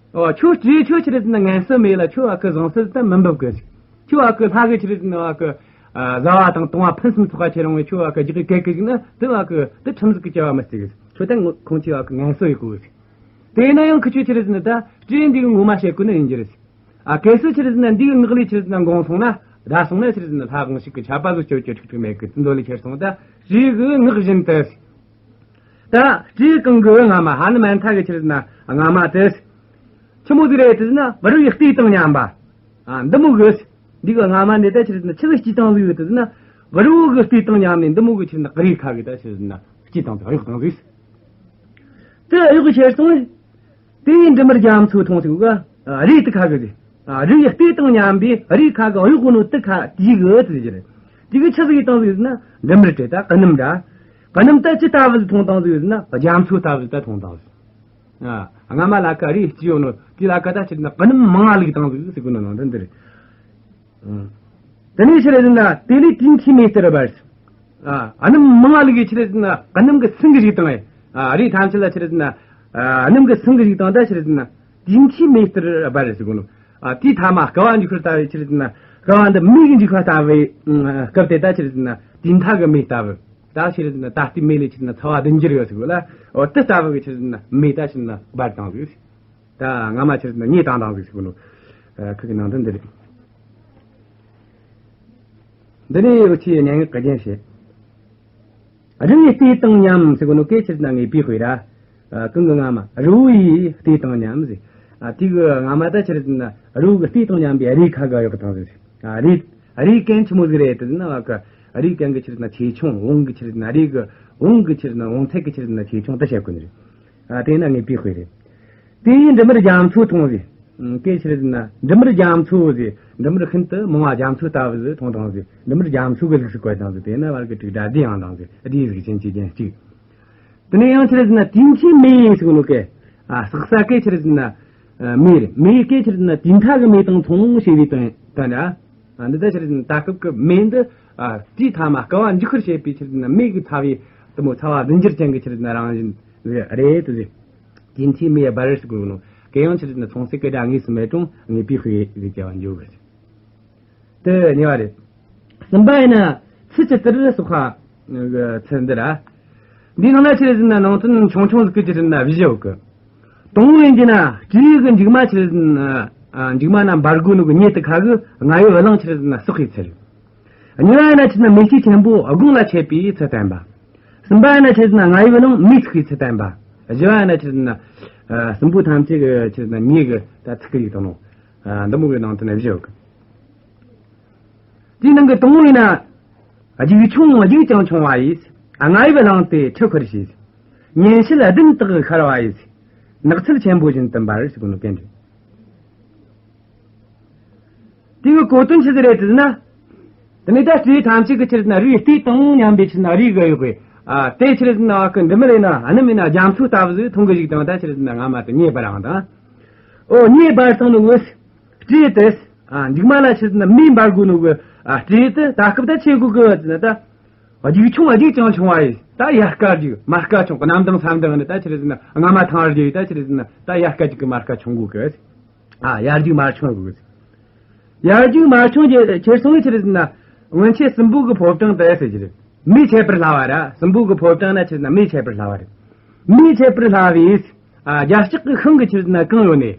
ཨོ་ཁྱོད་སྤྲེའུ་ཁྱོད་ཆི་རེད་ཟེར་ན་ངན་གསོལ་མེད་ལ། ཁྱོད་བ་གི་བཟང་གསོལ་ད་མི་འབབ་གི། ཁྱོད་བ་གི་ལྷ་གི་ཆི་རེད་ཟེར་ན་བ་གི་ཨ་བཟའ་བ་དང་བཏུང་བ་ཕུན་སུམ་ཚོགས་པ་ཁྱེར་ཡོང་བས་ཁྱོད་བ་གི་རྒྱག་གི་གེགས་གི་ཟིག་ན་དེ་བ་གི་དེ་ཁྲིམས་ཟིག་གི་བཅའ་བ་མི་བརྩི་གི། ཁྱོད་ད་ཁོང་ཆོས་བ་གི་ངན་གསོལ་ཡོད་གི། དེ་ན་ཡང་ཁི་ཆོས་ཆི་རེད་ཟེར་ན་ད་སྤྲེའུ་འདི་གི་ངོ་མ་བཤད་གོ་ནི་ཡིན་རྒྱུ་རེད། ཨ་གལ་སྲིད་ཆི་རེད་ཟེར་ན་འདི་གི་ངག་ལས་ཆི་རེད་ཟེར་ན་འགོངས་སོང་ན་ད་སོང་ན་ཆི་རེད་ཟེར་ན་ལྷ་དབང་ཕྱུག་གི་ཆད་པ་ཟིག་གཅོད་རྒྱུ་ཁྲིག་ཁྲིག་མེད་གི། དེ་འདོད་ལས་ཁྱེར་སོང་ད་སྤྲེའུ་གི་ངག་བཞིན་དུ། ད་སྤྲེའུ་གང་གི་རྔ་མ་ཧ་ནུ་མན་ཐ་གི་ཆི་རེད་ཟེར་ན་རྔ་མ་དེ། ཆི་མོ་ཟིག་རེད་དེ་ཟེར་ན་རི་བོའི་གཏེར་དང་མཉམ་པ། ཨ་འདི་མོ་གི། འདི་གི་རྔ་མ་འདི་ད་ཆི་རེད་ཟེར་ན་ཆི་ཟིག་སྐྱེས་བཏང་ཟིག་ཡོད་དེ་ཟེར་ན། རི་བོ་གི་གཏེར་དང་མཉམ་ནས་འདི་མོ་གི་ཆི་རེད་ཟེར་ན་རས་ཁ་གི་ད་ཆི་རེད་ཟེར་ན་སྐྱེས་བཏང་ཟིག་གཡོགས་བཏང་ཟིག་དེ་གཡོགས་ཁྱེར་སོང་། དེ་ཡིས་འབྲུ་མར་རྒྱ་མཚོ་འཐུངས་ཟེར་གོ་ག་རས་དེ་ཁ་གི་ཟེར། ཨ་རས་གི་གཏེར་དང་མཉམ་པའི་རས་ཁ་གི་གཡོགས་གོ་ནོ་དེ་ཁ་དེའི་གི་དེ་ཟེར་རེད། དེ་གི་ཆི་ཟིག་ཡིས་བཏང་ཟིག་ཟེར་ན་འབྲུ་མར་སྤྲད་ད་སྣུམ་འདྲ། སྣུམ་ད་ཅི་ལྟ་བུ་ཟིག་འཐུངས་བཏང་ཟིག་ཟེར་ན་རྒྱ་མཚོ་ལྟ་བུ་ཟིག་ད་འཐུངས་བཏང་ཟིག་ཨ་སྔ་མ་ལ་ཁ་རས་སྐྱེས་ཡོད་ནོ་དེ་ལ་ཁ་ད་ཆི་རེད་ཟེར་ན་སྣུམ་མང་ང་བླུགས་བཏང་ཟིག་ཟེར་གོ་ནོ་ནང་དོན་འདི་རེད། དེ་ནས་ཆི་རེད་ཟེར་ན་དེ་ལས་དུས་མཐའི་མེ་ལྟར་འབར། ཨ་སྣུམ་མང་ང་བླུགས་གི་ཆི་རེད་ཟེར་ན་སྣུམ་གི་སིང་གི་ཞིག་བཏང་ཨེ། ཨ་རས་ཐམས་ཅད་ལ་ཆི་རེད་ཟེར་ན་ཨ་སྣུམ་གི་སིང་གི་ཞིག་བཏང་ད་ཆི་རེད་ཟེར་ན་དུས་མཐའི་མེ་ལྟར་འབར་ཟེར་གོ་ནོ། ཨ་དེའི་མཐའ་མ་བསྐལ་པ་འཇིག་པར་ལྟ་བུའི་ཆི་རེད་ཟེར་ན་བསྐལ་པ་འདི་མེ་གི་འཇིག་པ་ལྟ་བུའི་སྐབས་དེ་ད་ཆི་རེད་ཟེར་ན་དུས་མཐའ་གི་མེ་ལྟ་བུ། ད་ཆི་རེད་ཟེར་ན་ད་ལྟའི་མེ་ལས་ཆི་རེད་ཟེར་ན་ཚ་བ་བདུན་འགྱུར་ཡོད་ཟེར་གོ་ལ། འོ་དེ་ལྟ་བུ་གི་ཆི་རེད་ཟེར་ན་མེ་ད་ཆི་རེད་ཟེར་ན་འབར་བཏང་ཟིག་ད་སྔ་མ་ཆི་རེད་ཟེར་ན་མེ་བཏང་བཏང་ཟིག་ཟེར་གོ་ནོ། ཁི་གི་ནང་དོན་འདི་རེད། འདི་ནས་ཡོ་ཆེའི་སྙན་ངག་གི་རྒྱན་བཤད། རི་བོའི་གཏེར་དང་མཉམ་ཟེར་གོ་ནོ་སྐད་ཆི་རེད་ཟེར་ན་ངེས་པའི་དཔེ་ར། ཨ་གང་གི་རྔ་མ་རི་བོའི་གཏེར་དང་མཉམ་ཟེར། ཨ་དེ་གི་རྔ་མ་ད་ཆི་རེད་ཟེར་ན་རི་བོ་གི་གཏེར་དང་མཉམ་པའི་རས་ཁ་ག་གཡོགས་བཏང་ཟིག་ཨ་རས་རས་གན་ཆི་མོ་ཟིག་རེད་དེ་ཟེར་ན་བ་གི་རས་གན་གི་ཆི་རེད་ཟེར་ན་ཆེ་ཆུང་བོང་གི་ཆི་རེད་ཟེར་ན་རས་གི་བོང་གི་ཆི་རེད་ཟེར་ན་བོང་ཚད་གི་ཆི་རེད་ཟེར་ན་ཆེ་ཆུང་དེ་བཤད་གོ་ནི་རེད། ཨ་དེ་ན་ངེས་པའི་དཔེ་རེད། དེ་ཡིས་འབྲུ་མར་རྒྱ་མཚོ་འཐུངས་ཟེར། ཨ་སྐད་ཆི་རེད་ཟེར་ན་འབྲུ་མར་རྒྱ་མཚོ་ཟེར། འབྲུ་མར་ཤིན་ཏུ་མང་བ་རྒྱ་མཚོ་ལྟ་བུ་ཟིག་འཐུངས་བཏང་ཟེར། འབྲུ་མར་རྒྱ་མཚོ་གི་གཟུགས་སུ་བཀོད་བཏང་ཟེར། དེ་ན་བར་གི་དྲུག་སྒྲ་བསྡུས་ཡང་བཏང་ཟེར། བསྡུས་གཟུགས་ཅན་གྱི་རྒྱན་གཅིག་དེ་ནས་ཡང་ཆི་རེད་ཟེར་ན་དུས་མཐའི་མེ་ཟེར་གོ་ནོ་སྐད། ཨ་སག་ས་སྐད་ཆི་རེད་ཟེར་ན་ཨ་མེ་རེད། མེ་སྐད་ཆི་རེད་ཟེར་ན་དུས་མཐའ་གི་མེ་དང་མཚུངས་ཞེས་པའི་དོན་དོན་ར། ཨ་འདི་ལྟར་ཆི་རེད་ཟེར་ན་ད་སྐབས་ཀྱི་མེ་འདི་ཨ་དུས་མཐའ་མ་བསྐལ་པ་འཇིག་པར་བྱེད་པའི་ཆི་རེད་ཟེར་ན་མེ་གི་ཚ་བའི་དེ་མོ་ཚ་བ་བདུན་འགྱུར་ཅན་གྱི་ཆི་རེད་ཟེར་ན་རང་བཞིན་རེད་དེ་ཟེར། དུས་མཐའི་མེ་འབར་ཟེར་གོ་ནོ། གན་ཡང་ཆི་རེད་ཟེར་ན་མཚུངས་གསལ་གྱི་སྒྲ་དངོས་སུ་མེད་རུང་ངེས་པའི་དཔེ་ཟེར་བྱ་བ་འཇོག་གི་རེད། དེ་གཉིས་པ་རེད། གསུམ་པ་ཡིན་ན་ཚུལ་ཇི་ལྟར་སོགས་པ་ཚུལ་འདི་ར། འདིའི་ནང་ན་ཆི་རེད་ཟེར་ན་ནང་དོན་ཆུང་ཆུང་ཟིག་གི་ཆི་རེད་ཟེར་ན་བཞི་ཡོད་གི། དང་པོ་ཡིན་གྱི་ན་སྤྲེའུ་གི་མཇུག་མ་ཆི་རེད་ཟེར་ན་ཨ་མཇུག་མ་ན་འབར་གོ་ནོ་གི་མེ་དེ་ཁ་གི་རྔ་ཡབ་གླིང་ཆི་རེད་ཟེར་ན་སྲེག་གི་ཚུལ། གཉིས་པ་ཡིན་ན་ཆི་རེད་ཟེར་ན་མེ་ལྕེ་ཆེན་པོ་དགུང་ལ་མཆེད་པའི་ཚུལ་བསྟན་པ། གསུམ་པ་ཡིན་ན་ཆི་རེད་ཟེར་ན་རྔ་ཡབ་གླིང་མེས་ཚིག་གི་ཚུལ་བསྟན་པ། བཞི་པ་ཡིན་ན་ཆི་རེད་ཟེར་ན་ཨ་སྲིན་པོ་ཐམས་ཅད་ཀྱི་ཆི་རེད་ཟེར་ན་མེ་གི་ད་ཚིག་གི་ཡིག་དང་ནོ། ཨ་འདི་མོ་གི་ནང་དོན་བཞི་ཡོད་གི། དེའི་ནང་གི་དང་པོ་ཡིན་ན། རྒྱུག་ཆུང་རྒྱུག་ཀྱང་ཆུང་བ་ཡིས། རྔ་ཡབ་གླིང་དེ་ཁྲི་ཁར་བྱས། ཉིན་ཕྱེད་བདུན་དག་ཤར་བ་ཡིས། ནགས་ཚལ་ཆེན་པོ་བཞིན་དུ་འབར་ཟེར་གོ་ནོ་གན་རེད། དེའི་གོ་དོན་ཆི་ཟིག་རེད་ཟེར་ན། དེ་ནས་ད་སྤྲེའུ་ཐམས་ཅད་ཀྱི་ཆི་རེད་ཟེར་ན་རིགས་གཏེར་དང་མཉམ་པའི་ཆི་རེད་ཟེར་ན་རིགས་ག་ཡོད་པའི། ཨ་དེ་ཆི་རེད་ཟེར་ན་བ་གི་འབྲུ་མར་ཡིན་ན་སྣུམ་ཡིན་ན་རྒྱ་མཚོ་ལྟ་བུ་ཟིག་འཐུང་གི་ཞིག་དང་ད་ཆི་རེད་ཟེར་ན་རྔ་མ་དེ་མེ་འབར་ཡང་དང་། ཨོ་མེ་འབར་སོང་ནོ་གི། སྤྲེའུ་དེས། ཨ་མཇུག་མ་ལ་ཆི་རེད་ཟེར་ན་མེ་འབར་གོ་ནོ་གི། ཨ་སྤྲེའུ་དེ་ད་སྐབས་ད་ཆི་གོ་གི་ཟེར་ན་ད། རྒྱུག་ཆུང་རྒྱུག་ཀྱང་ཆུང་བ་ཡིས། ད་ཡལ་ག་རྒྱུག་མལ་ག་ཆུང་གི་གནམ་དྭངས་ས་དྭངས་ནི་ད་ཆི་རེད་ཟེར་ན་རྔ་མ་ཐང་རྒྱུག་ད་ཆི་རེད་ཟེར་ན་ད་ཡལ་ག་རྒྱུག་གི་མལ་ག་ཆུང་གོ་གི། ཨ་ཡར་རྒྱུག་མར་མཆོང་དགོས། ཡར་རྒྱུག་མར་མཆོང་རྒྱུ་ཁྱེར་སོང་ཆི་རེད་ཟེར་ན་སྔོན་ཆད་སྲིན་པོ་གི་ཕོ་བྲང་དུ་ཟེར་གྱི་རེད། མེ་མཆེད་པར་སླ་བ་ར། སྲིན་པོ་གི་ཕོ་བྲང་ན་ཆི་རེད་ཟེར་ན་མེ་མཆེད་པར་སླ་བ་རེད། མེ་མཆེད་པར་སླ་བས། ཨ་རྒྱ་ལྕགས་ཀྱི་ཤིང་གི་ཆི་རེད་ཟེར་ན་གང་ཡོད་ནས།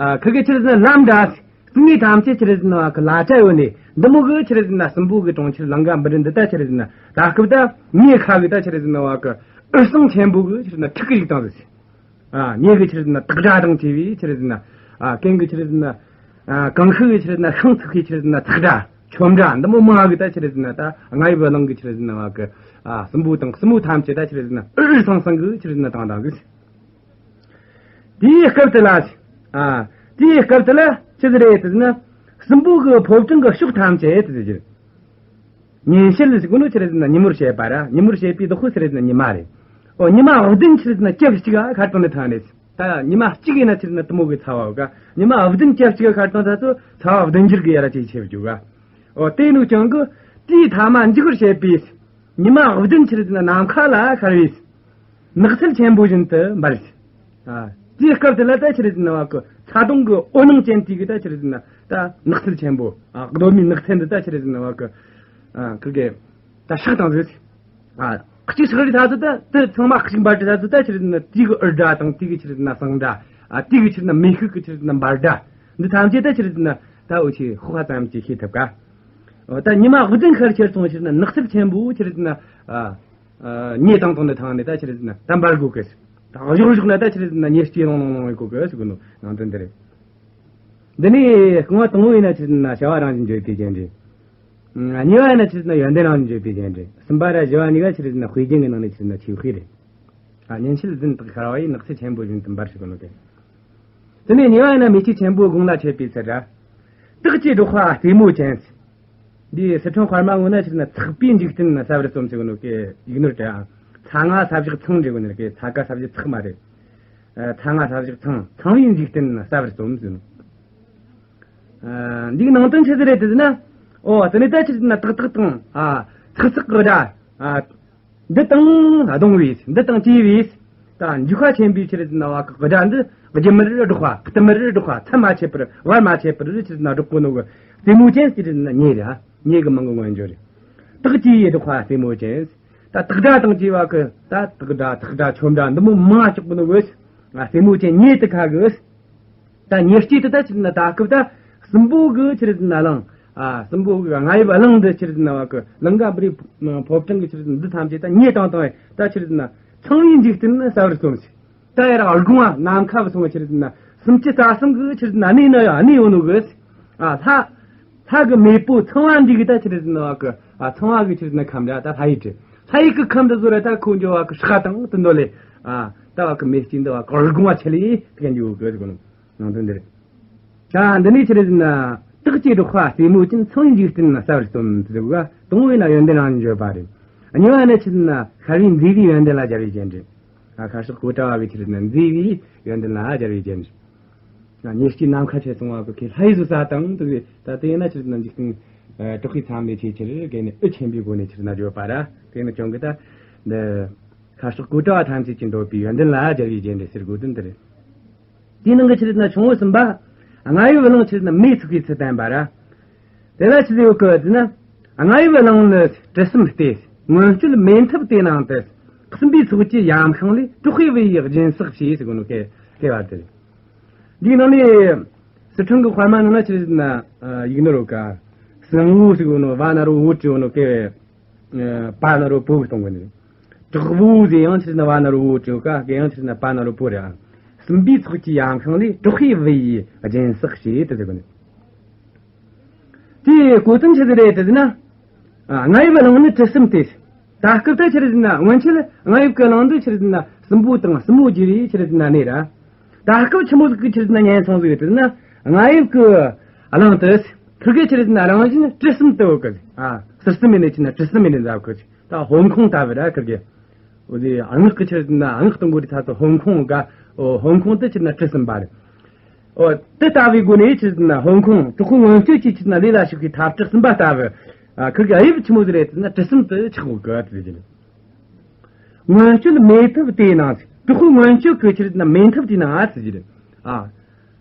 ཨ་ཁི་གི་ཆི་རེད་ཟེར་ན་ལམ་འདྲ། སྲིན་མོ་ཐམས་ཅད་ཆི་རེད་ཟེར་ན་བ་གི་ལ་ཆ་ཡོད་ནས་འདི་མོ་གི་ཆི་རེད་ཟེར་ན་སྲིན་པོ་གི་གྲོང་ཁྱེར་ལང་ཀ་པུ་རི་འདི་ད་ཆི་རེད་ཟེར་ན་ད་སྐབས་ད་མེ་ཁ་གི་ད་ཆི་རེད་ཟེར་ན་བ་གི་འུར་ཟིང་ཆེན་པོ་གི་ཆི་རེད་ཟེར་ན་འཁྲིག་གི་ཞིག་བཏང་ཟེར། ཨ་མེ་གི་ཆི་རེད་ཟེར་ན་ཐག་སྒྲ་དང་བཅས་པའི་ཆི་རེད་ཟེར་ན། ཨ་གན་གི་ཆི་རེད་ཟེར་ན། ཨ་གང་ཤུགས་གི་ཆི་རེད་ཟེར་ན་ཤིང་ཚིག་གི་ཆི་རེད་ཟེར་ན་ཐག་སྒྲ་ཆོམ་སྒྲ་འདི་མོ་མང་གི་ད་ཆི་རེད་ཟེར་ན་ད་རྔ་ཡབ་གླིང་གི་ཆི་རེད་ཟེར་ན་བ་གི། ཨ་སྲིན་པོ་དང་སྲིན་མོ་ཐམས་ཅད་ད་ཆི་རེད་ཟེར་ན་འུར་འུར་ཟིང་ཟིང་གི་ཆི་རེད་ཟེར་ན་བཏང་བཏང་གི། དེའི་སྐབས་དེ་ལ། ཨ་དེའི་སྐབས་དེ་ལ་ཆི་ཟིག་རེད་ཟེར་ན། སྲིན་པོ་གི་ཕོ་བྲང་གི་ཕྱོགས་ཐམས་ཅད་དུ་ཟེར། ཉིན་ཕྱེད་ཟེར་གོ་ནོ་ཆི་རེད་ཟེར་ན་ཉིན་མོར་བཤད་པ་ར། ཉིན་མོར་བཤད་པའི་བདག་པོ་ཆི་རེད་ཟེར་ན་ཉི་མ་རེད། ཨོ་ཉི་མ་བདུན་ཆི་རེད་ཟེར་ན་སྐབས་གཅིག་ག་ཁ་གྲངས་ནས་ཐང་རེད། ད་ཉི་མ་གཅིག་ཡིན་ན་ཆི་ཟེར་ན་དེ་མོ་གི་ཚ་བ་ག། ཉི་མ་བདུན་བཅུ་གཅིག་ག་ཁར་བཏང་ད་ཚོ་ཚ་བ་བདུན་འགྱུར་གི་ཡར་ཅིག་ཆེ་བ་རྒྱུ་ག། འོ་དེ་ནུ་ཀྱང་གི་དེའི་ཐ་མ་འཇིག་པར་བྱེད་པའི་ཉི་མ་བདུན་ཆི་ཟེར་ན་ནམ་མཁའ་ལ་ཤར་བའི་ནགས་ཚལ་ཆེན་པོ་བཞིན་དུ་འབར་ཞིང་། ཨ། དེའི་སྐབས་དེ་ལ་ད་ཆི་ཟེར་ན་བ་གི་ཚ་གདུང་གི་འོད་སྣང་ཅན་དེ་གི་ད་ཆི་ཟེར་ན་ད་ནགས་ཚལ་ཆེན་པོ། ཨ། གདོད་མའི་ནགས་ཚལ་འདི་ད་ཆི་ཟེར་ན་བ་གི། ཨ། ཁི་གེ་ད་ཤག་དང་ཟེར། ཨ། གཅིག་ཤག་རི་ཐ་ཚོ་ད་དེ་ཚང་མ་གཅིག་འབར་རི་ཐ་ཚོ་ད་ཆི་ཟེར་ན་དེ་གི་འུར་སྒྲ་དང་དེ་གི་ཆི་ཟེར་ན་ཟངས་སྒྲ། ཨ། དེ་གི་ཆི་ཟེར་ན་མེ་ཤུགས་གི་ཆི་ཟེར་ན་འབར་སྒྲ། འདི་ཐམས་ཅད་ད་ཆི་ཟེར་ན་ད་འུ་ཆི་ཤོག་ཁ་ཙམ་གྱིས་ཤེས་ཐུབ་ག། འོ་ད་ཉི་མ་བདུན་ཁར་ཁྱེར་སོང་ཆི་ཟེར་ན་ནགས་ཚལ་ཆེན་པོ་ཆི་ཟེར་ན། ཨ། ཨ། མེ་བཏང་བཏང་ནས་ཐང་ནས་ད་ཆི་ཟེར་ན་ད་འབར་དགོས་གི། ད་གཞོགས་གཞོགས་ན་ད་ཆི་ཟེར་ན་མེ་ལྕེ་ལོང་ལོང་ལོང་ཡེ་གོ་གི་ཟེར་གོ་ནོ་ནང་དོན་འདི་རེད། འདི་ནས་རྐང་བ་དང་པོ་ཡིན་ན་ཆི་ཟེར་ན་བྱ་བ་རང་བཞིན་བརྗོད་པའི་རྒྱན་རེད། ཨ། གཉིས་པ་ཡིན་ན་ཆི་ཟེར་ན་ཡོན་ཏན་རང་བཞིན་བརྗོད་པའི་རྒྱན་རེད། གསུམ་པ་ར་བཞི་བ་གཉིས་ཀ་ཆི་ཟེར་ན་དཔེ་རྒྱན་གྱི་ནང་ནས་ཆི་ཟེར་ན་ཆོས་དཔེ་རེད། ཨ། ཉིན་བྱེད་རྫུན་དག་ཤར་བ་ཡི་ནགས་ཚལ་ཆེན་པོ་བཞིན་དུ་འབར་ཟེར་གོ་ནོ་དེ། དེ་ནས་གཉིས་པ་ཡིན་ན་མེ་ལྕེ་ཆེན་པོ་དགུང་ལ་མཆེད་པའི་ཚུལ་ར། སྟག་གི་སྒྲོག་པ་རྩེ་མོ་ཅན། འདི་སི་ཁྲོན་དཔར་མ་ངོ་ན་ཆི་ཟེར་ན་ཚེག་པའི་འཇིག་རྟེན་ན་ཟ་བར་རྩོམ་ཟེར་གོ་ནོ་གི་ཡིག་ནོར་དྲ། ཚ་ང་ས་བཞག་ཚང་འབྲི་གོ་ནོ་གི་ཚ་ག་ས་བཞག་ཚག་མ་རེད། ཨ། ཚ་ང་ས་བཞག་ཚང་། ཚང་བའི་འཇིག་རྟེན་ན་ཟ་བར་རྩོམ་ཟེར་ནོ། ཨ། འདིའི་ནང་དོན་ཆི་ཟིག་རེད་དེ་ཟེར་ན། ཨོ་དེ་ནས་ད་ཆི་ཟེར་ན་ཏག་ཏག་དང་། ཨ། ཚག་ཚག་གི་སྒྲ། ཨ། འདི་དང་བསྡོངས་པས། འདི་དང་བཅས་པས། ད་འཇིགས་པ་ཆེན་པོའི་ཆི་ཟེར་ན་བ་གི་སྒྲ་འདི་རྒྱུན་མར་སྒྲོག་པ། བསྟུད་མར་སྒྲོག་པ། མཚམས་མ་ཆད་པར་བར་མ་ཆད་པར་ཆི་ཟེར་ན་སྒྲོག་གོ་ནོ་གི་རྩེ་མོ་ཅན་ཟེར་ན་མེ་རེད། མེ་གི་མིང་གི་མངོན་བརྗོད་རེད། སྟག་གི་སྒྲོག་པ་རྩེ་མོ་ཅན། ད་སྟག་སྒྲ་དང་བཅས་པ་གི་ད་སྟག་སྒྲ་ཐག་སྒྲ་ཆོམ་སྒྲ་འདི་མོ་མང་སྐྱོག་གི་ནོ་གི། ཨ། རྩེ་མོ་ཅན་མེ་དེ་ཁ་གི། ད་མེ་ལྕེ་དེ་ད་ཆི་ཟེར་ན་ད་སྐབས་ད་སྲིན་པོ་གི་ཆི་ཟེར་ན་གླིང་། ཨ། སྲིན་པོ་གི་རྔ་ཡབ་གླིང་འདི་ཆི་ཟེར་ན་བ་གི་ལང་ཀ་པུ་རི་ཕོ་བྲང་གི་ཆི་ཟེར་ན་འདི་ཐམས་ཅད་ད་མེ་བཏང་བཏང་ད་ཆི་ཟེར་ན་ཚངས་པའི་འཇིག་རྟེན་ན་ཟ་བར་རྩོམ་ཟེར། ད་ཡར་དགུང་བ་ནམ་མཁའ་བུད་སོང་བ་ཆི་ཟེར་ན་སུམ་ཅུ་རྩ་གསུམ་གི་ཆི་ཟེར་ན་གནས་ན་ཡང་གནས་ཡོད་ནོ་གི། ཨ། ལྷ། ལྷ་གི་མེས་པོ་ཚངས་པ་འདི་གི་ད་ཆི་ཟེར་ན་བ་གི། ཨ། ཚངས་པ་གི་ཆི་ཟེར་ན་ཁམས་ར་ད་ལྷ་ཡི་དྲི། ལྷ་ཡི་གི་ཁམས་འདི་ཚོ་ར་ད་ཁོ་འགྱོ་བ་གི་ཧྲག་དང་དུ་འདོད་ལེ། ཨ། ད་བ་གི་མེ་ལྕེ་འདི་བ་གི་དགུང་བ་ཆེ་ལེ་གན་འགྱོ་གི་ཟེར་གོ་ནོ། ནང་དོན་འདི་རེད། ད་འདི་ནས་ཆི་ཟེར་ན་སྟག་གི་སྒྲོག་པ་རྩེ་མོ་ཅན། ཚངས་པའི་འཇིག་རྟེན་ན་ཟ་བར་རྩོམ་ཟེར་བ། དང་པོ་ཡིན་ན་ཡོན་ཏན་རང་བཞིན་བརྗོད་པ་རེད། གཉིས་པ་ནི་ཆི་ཟེར་ན་ཤར་བའི་མཛེས་པའི་ཡོན་ཏན་ལ་སྦྱར་བའི་རྒྱན་རེད། ཨ། ཁ་ཤགས་གཽ་ཌ་བ་གི་ཆི་ཟེར་ན་མཛེས་པའི་ཡོན་ཏན་ལ་སྦྱར་བའི་རྒྱན་རེད། ཨ། མེ་ལྕེ་ནམ་མཁའ་ཆེ་སོང་བ་གི་ལྷ་ཡི་བཟོ་ས་དང་དུ་ད་དེ་ཡིན་ན་ཆི་ཟེར་ན་འཇིག་རྟེན་དྲག་པོའི་མཚམས་ལས་ཆེས་ཆེར་གལ་ནས་འུད་ཆེན་པོའི་སྒོ་ནས་ཆི་ཟེར་ན་བརྗོད་པ་ར། དེ་ནི་ཀྱང་གི་ད་འདི་ཁ་ཤགས་གཽ་ཌ་བ་ཐམས་ཅད་ཀྱིས་འདོད་པའི་ཡོན་ཏན་ལ་སྦྱར་བའི་རྒྱན་རེད་ཟེར་དགོས་དོན་འདི་རེད། དེའི་ནང་གི་ཆི་ཟེར་ན་ཆུང་ངུ་གསུམ་པ། རྔ་ཡབ་གླིང་ཆི་ཟེར་ན་མེས་ཚིག་པའི་ཚུལ་བསྟན་པ་ར། དེ་ལ་ཆི་ཟེར་ཡོད་གི་ཟེར་ན། རྔ་ཡབ་གླིང་ནི་དྲི་ཟིམ་སྟེ། མངོན་སྤྱོད་མེ་ཐབ་དེ་ནང་དུ། སྲིན་པོའི་ཚོགས་ཀྱིས་ཡམ་ཤིང་ལས། དྲག་པོའི་བུ་ཡིས་སྦྱིན་སྲེག་བྱས་ཟེར་གོ་ནོ་སྐད་སྐད་བ་དེ་རེད། འདིའི་ནང་ནས་སི་ཁྲོན་གྱི་དཔར་མ་ནང་ན་ཆི་ཟེར་ན་ཡིག་ནོར་ཡོད་ཀ། སྲིན་བུ་ཟེར་གོ་ནོ་བ་ན་རོ་བོ་བྲིས་ཡོད་ནོ་སྐད་བ་ན་རོ་བོ་གི་གཏོང་གི་ནི། དྲག་པོ་ཟེར་ཡང་ཆི་ཟེར་ན་བ་ན་རོ་བོ་བྲིས་ཡོད་ཀ། སྐད་ཡང་ཆི་ཟེར་ན་པ་ན་རོ་པོ་རེད། སྲིན་པོའི་ཚོགས་ཀྱིས་ཡམ་ཤིང་ལས། དྲག་པོའི་བུ་ཡིས་སྦྱིན་སྲེག་བྱས་དེ་ཟེར་གི་ནི། དེའི་གོ་དོན་ཆི་ཟིག་རེད་དེ་ཟེར་ན། ཨ། རྔ་ཡབ་གླིང་ནི་དྲི་ཟིམ་སྟེ། ད་སྐབས་ད་ཆི་རེད་ཟེར་ན་སྔོན་ཆད་རྔ་ཡབ་ཀྱི་གླིང་འདི་ཆི་རེད་ཟེར་ན་སྲིན་པོ་དང་སྲིན་མོ་རྒྱུ་བའི་ཆི་རེད་ཟེར་ན་གནས་ར། ད་སྐབས་ཆི་མོ་ཟིག་གི་ཆི་རེད་ཟེར་ན་ཉན་སོང་ཟིག་ཡོད་དེ་ཟེར་ན། རྔ་ཡབ་ཀྱི་གླིང་དུ་ཁིར་གེ་ཆི་རེད་ཟེར་ན་རང་བཞིན་དྲི་ཟིམ་དུ་ཡོད་གི། ཨ། ཟུར་ཟིམ་མེད་ནས་ཆི་ན་དྲི་ཟིམ་མེད་ནས་འཛབ་གི། ད་ཧོམ་ཁུང་ལྟ་བུ་ར་ཁིར་གེ། འོ་དེ་སྔགས་ཀྱི་ཆི་རེད་ཟེར་ན་སྔགས་གཏོང་གི་རི་ཐ་ཚོ་ཧོམ་ཁུང་ག། འོ་ཧོམ་ཁུང་དུ་ཆི་རེད་ཟེར་ན་དྲི་ཟིམ་པ་རེད། འོ། དེ་ལྟ་བུའི་སྒོ་ནས་ཆི་རེད་ཟེར་ན་ཧོམ་ཁུང་དྲག་པོའི་མངོན་སྤྱོད་ཀྱིས་ཆི་རེད་ཟེར་ན་ལས་ལ་ཞུགས་པའི་འཐབ་གྲོགས་གསུམ་པ་ལྟ་བུ། ཨ། ཁིར་གི་དབྱིབས་ཆི་མོ་ཟིག་རེད་ཟེར་ན་དྲི་ཟིམ་དུ་ཆགས་ཡོད་གི་ཟེར་གི། མངོན་སྤྱོད་མེ་ཐབ་དེའི་ནང་ཟེར། དྲག་པོའི་མངོན་སྤྱོད་ཀྱི་ཆི་རེད་ཟེར་ན་མེ་ཐབ་དེའི་ནང་ཟེར་གི། ཨ།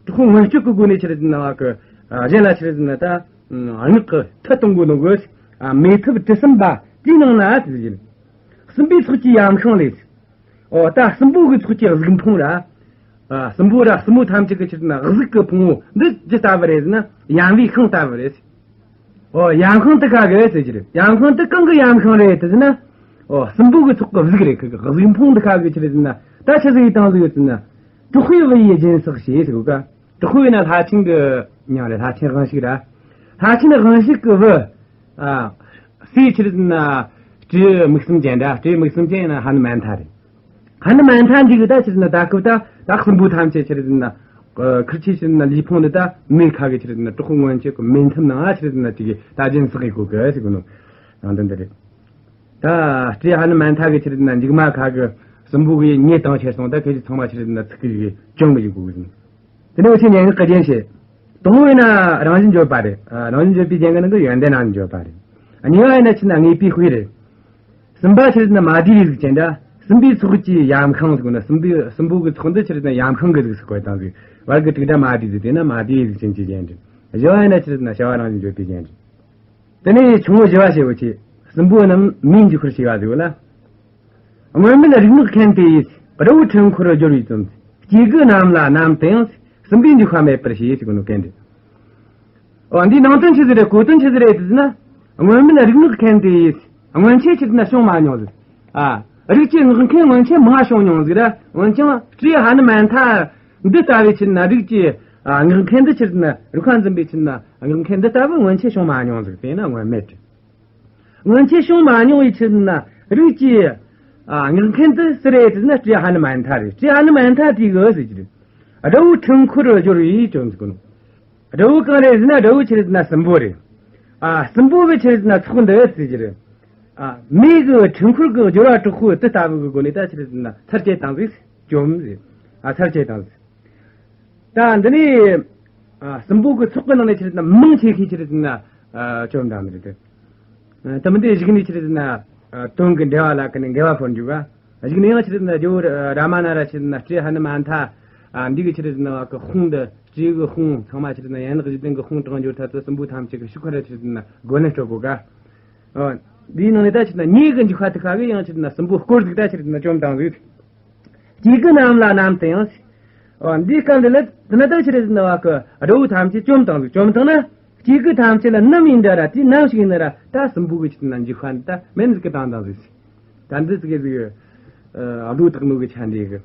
དྲག་པོའི་མངོན་སྤྱོད་ཀྱི་སྒོ་ནས་ཆི་རེད་ཟེར་ན་བ་གི། ཨ། གཞན་ལ་ཆི་རེད་ཟེར་ན་ད་སྔགས་ཀྱི་མཐུ་གཏོང་གི་ནོ་གི། ཨ། མེ་ཐབ་དྲི་ཟིམ་པ་དེའི་ནང་ན་ཟེར་གི། སྲིན་པོའི་ཚོགས་ཀྱིས་ཡམ་ཤིང་ལས། འོ། ད་སྲིན་པོ་གི་ཚོགས་ཀྱི་གཟུགས་ཕུང་ར། ཨ། སྲིན་པོ་ར་སྲིན་མོ་ཐམས་ཅད་ཀྱི་ཆི་རེད་ཟེར་ན་གཟུགས་ཀྱི་ཕུང་པོ་འདི་ཇི་ལྟ་བུ་རེད་ཟེར་ན་ཡམ་བུའི་ཤིང་ལྟ་བུ་རེད། འོ། ཡམ་ཤིང་དེ་ཁ་གི་ཟེར་གི་རེད། ཡམ་ཤིང་དེ་གང་གི་ཡམ་ཤིང་རེད་དེ་ཟེར་ན། འོ། སྲིན་པོ་གི་ཚོགས་ཀྱི་གཟུགས་རེད། ཁི་གི་གཟུགས་ཕུང་དེ་ཁ་གི་ཆི་རེད་ཟེར་ན་ད་ཆི་ཟིག་ཡི་དང་ཟིག་ཡོད་ཟེར་ན། དྲག་པོའི་བུ་ཡིས་སྦྱིན་སྲེག་བྱས་ཟེར་གོ་ག། དྲག་པོ་ཡིན་ན་ལྷ་ཆེན་གྱི་མྱིང་རེད། ལྷ་ཆེན་དབང་ཕྱུག་ར། ལྷ་ཆེན་དབང་ཕྱུག་གི་བུ། ཨ། སྲས་ཆི་རེད་ཟེར་ན་སྤྲེའུ་མིག་གསུམ་ཅན་ར། སྤྲེའུ་མིག་གསུམ་ཅན་ཡིན་ན་ཧ་ནུ་མན་ཐ་རེད། ཧ་ནུ་མན་ཐ་འདི་གི་ད་ཆི་རེད་ཟེར་ན་ད་སྐབས་ད་ད་སྲིན་པོ་ཐམས་ཅད་ཆི་རེད་ཟེར་ན། ཨ། ཁིར་ཆི་ཆི་རེད་ཟེར་ན་ལུས་ཕུང་འདི་ད་མེ་ཁ་གི་ཆི་རེད་ཟེར་ན་དྲག་པོའི་མངོན་སྤྱོད་ཀྱི་མེ་ཐབ་ནང་ཆི་རེད་ཟེར་ན་དེ་གི་ད་སྦྱིན་སྲེག་ཡེ་གོ་གི་ཟེར་གོ་ནོ། ནང་དོན་འདི་རེད། ད་སྤྲེའུ་ཧ་ནུ་མན་ཐ་གི་ཆི་རེད་ཟེར་ན་མཇུག་མ་ཁ་གི། སྲིན་པོ་གི་མྱེ་བཏང་ཁྱེར་སོང་། ད་ཁྱེད་ཀྱི་ཚང་མ་ཆི་རེད་ཟེར་ན་ཚིག་གི་གི་བཅོམ་གི་ཡོད་གོ་གི་ཟེར། དེ་ནས་འུ་ཆོས་སྙན་ངག་གི་རྒྱན་བཤད། དང་པོ་ཡིན་ན་རང་བཞིན་བརྗོད་པ་རེད། ཨ། རང་བཞིན་བརྗོད་པའི་རྒྱན་གྱི་ནང་གི་ཡོན་ཏན་རང་བཞིན་བརྗོད་པ་རེད། ཨ། གཉིས་པ་ཡིན་ན་ཆི་རེད་ཟེར་ན་དངོས་པོའི་དཔེ་རེད། སྲིན་པོ་ཆི་རེད་ཟེར་ན་མ་བསྡུས་པའི་གཟུགས་ཅན་འདྲ། སྲིན་པོའི་ཚོགས་ཀྱི་ཡམ་ཤིང་ཟེར་གོ་ནོ། སྲིན་པོའི། སྲིན་པོ་གི་ཚོགས་འདི་ཆི་རེད་ཟེར་ན་ཡམ་ཤིང་གི་གཟུགས་སུ་བཀོད་བཏང་ཟིག། བར་གྱི་དྲུག་སྒྲ་མ་བསྡུས་ཟིག། དེ་ན་མ་བསྡུས་པའི་གཟུགས་ཅན་གྱི་རྒྱན་རེད། བཞི་བ་ཡིན་ན་ཆི་རེད་ཟེར་ན་བྱ་བ་རང་བཞིན་བརྗོད་པའི་རྒྱན་རེད། དེ་ནས་ཆུང་ངུ་བཞི་བ་ཞེས་པ་ཆེ། སྲིན་པོ་རྣམས་མེའི་འཇིགས་པར་བྱས་པ་ཟེར་བ་ལ། སྔོན་མེད་རིག་སྔགས་མཁན་དེ་ཡིས། དགྲ་བོའི་འཕྲུལ་འཁོར་སྦྱོར་བའི་ཙམ། སྐྱེ་རྒུ་རྣམས་ལ་རྣམ་དུ་ཡང་། སྲིན་པོའི་འཇིགས་པ་མེད་པར་བྱས་ཟེར་གོ་ནོ་གན་རེད། འོ། འདིའི་ནང་དོན་ཆི་ཟིག་རེད། གོ་དོན་ཆི་ཟིག་རེད་ཟེར་ན། སྔོན་མེད་རིག་སྔགས་མཁན་དེ་ཡིས། སྔོན་ཆད་ཆི་ཟེར་ན་བྱུང་མ་མྱོང་ཟིག། ཨ། རིགས་ཀྱི་སྔགས་མཁན་སྔོན་ཆད་མང་བྱུང་མྱོང་ཟིག་ར། འོན་ཀྱང་སྤྲེའུ་ཧ་ནུ་མན་ཐ་འདི་ལྟ་བུའི་ཆི་ཟེར་ན་རིགས་ཀྱི། ཨ། སྔགས་མཁན་འདི་ཆི་ཟེར་ན་རིག་པ་འཛིན་པའི་ཆི་ཟེར་ན་སྔགས་མཁན་འདི་ལྟ་བུ་སྔོན་ཆད་བྱུང་མ་མྱོང་ཟིག། དེས་ན་སྔོན་མེད། སྔོན་ཆད་བྱུང་མ་མྱོང་བའི་ཆི་ཟེར་ན་རིགས་ཀྱི། ཨ། སྔགས་མཁན་དེ་སུ་རེད་ཟེར་ན་སྤྲེའུ་ཧ་ནུ་མན་ཐ་རེད། སྤྲེའུ་ཧ་ནུ་མན་ཐ་དེ་གིས་ཟེར་གྱི་རེད། དགྲ་བོའི་འཕྲུལ་འཁོར་སྦྱོར་བའི་ཙམ་ཟེར་གོ་ནོ། དགྲ་བོ་གང་རེད་ཟེར་ན་དགྲ་བོ་ཆི་རེད་ཟེར་ན་སྲིན་པོ་རེད། ཨ། སྲིན་པོ་གི་ཆི་རེད་ཟེར་ན་ཚོགས་འདི་ཟེར་གྱི་རེད། ཨ། མེ་གི་འཕྲུལ་འཁོར་གི་སྦྱོར་བ་དྲག་པོ་དེ་ལྟ་བུ་གི་སྒོ་ནས་ད་ཆི་རེད་ཟེར་ན་ཚར་བཅད་བཏང་ཟིག། བཅོམ་ཟིག། ཨ། ཚར་བཅད་བཏང་ཟིག། ད་འདི་ནས། ཨ། སྲིན་པོ་གི་ཚོགས་ཀྱི་ནང་ནས་ཆི་རེད་ཟེར་ན་མང་ཆེ་ཤོས་ཆི་རེད་ཟེར་ན། ཨ། བཅོམ་བཏང་ནི་རེད་དེ། ཨ། དེ་མིན་དེ་གཞུག་ནས་ཆི་རེད་ཟེར་ན། ཨ། དོན་གྱི་འགྲེལ་བ་ལ་ཀ་ནས་འགལ་བ་ཕོག་འཇུག་ག། གཞུག་ནས་ཡང་ཆི་རེད་ཟེར་ན་རྒྱལ་བོ་ར་མ་ན་ར་ཆི་རེད་ཟེར་ན་སྤྲེའུ་ཧ་ནུ་མན་ཐ། ཨ། འདི་གི་ཆི་རེད་ཟེར་ན་བ་གི་དཔུང་འདི། སྤྲེའུ་གི་དཔུང་ཚང་མ་ཆི་རེད་ཟེར་ན་ཡན་ལག་བཞི་ལྡན་གི་དཔུང་དྲངས་འབྱོར་ཐ་ཚོ་སྲིན་པོ་ཐམས་ཅད་གི་ཤུགས་ཁ་ར་ཆི་རེད་ཟེར་ན་རྒོལ་ལན་སྤྲོད་གོ་ག། ཨ། འདིའི་ནང་ནས་ད་ཆི་རེད་ཟེར་ན་མྱེ་གི་འཇིགས་པ་དེ་ཁ་གིས་ཡང་ཆི་རེད་ཟེར་ན་སྲིན་པོ་སྐོར་ཟིག་ད་ཆི་རེད་ཟེར་ན་བཅོམ་བཏང་ཟིག། སྐྱེ་རྒུ་རྣམས་ལ་རྣམ་དུ་ཡང་། འོ། འདིའི་སྐབས་འདི་ལ་དེ་ན་ད་ཆི་རེད་ཟེར་ན་བ་གི་དགྲ་བོ་ཐམས་ཅད་བཅོམ་བཏང་ཟིག། བཅོམ་བཏང་ན་སྐྱེ་རྒུ་ཐམས་ཅད་ལ་ནམ་ཡིན་འདྲ་ར་དེ་ནམ་ཞིག་ཡིན་ན་ར་ད་སྲིན་པོ་གི་ཆི་ཟེར་ན་འཇིགས་པ་འདི་ད་མེད་ཟིག་གི་བཏང་བཏང་ཟིག། ད་འདི་ཟིག་གི་ཟིག། ཨ། སྒྲོ་བཏགས་ནོ་གི་ཆ་འདྲ་གི།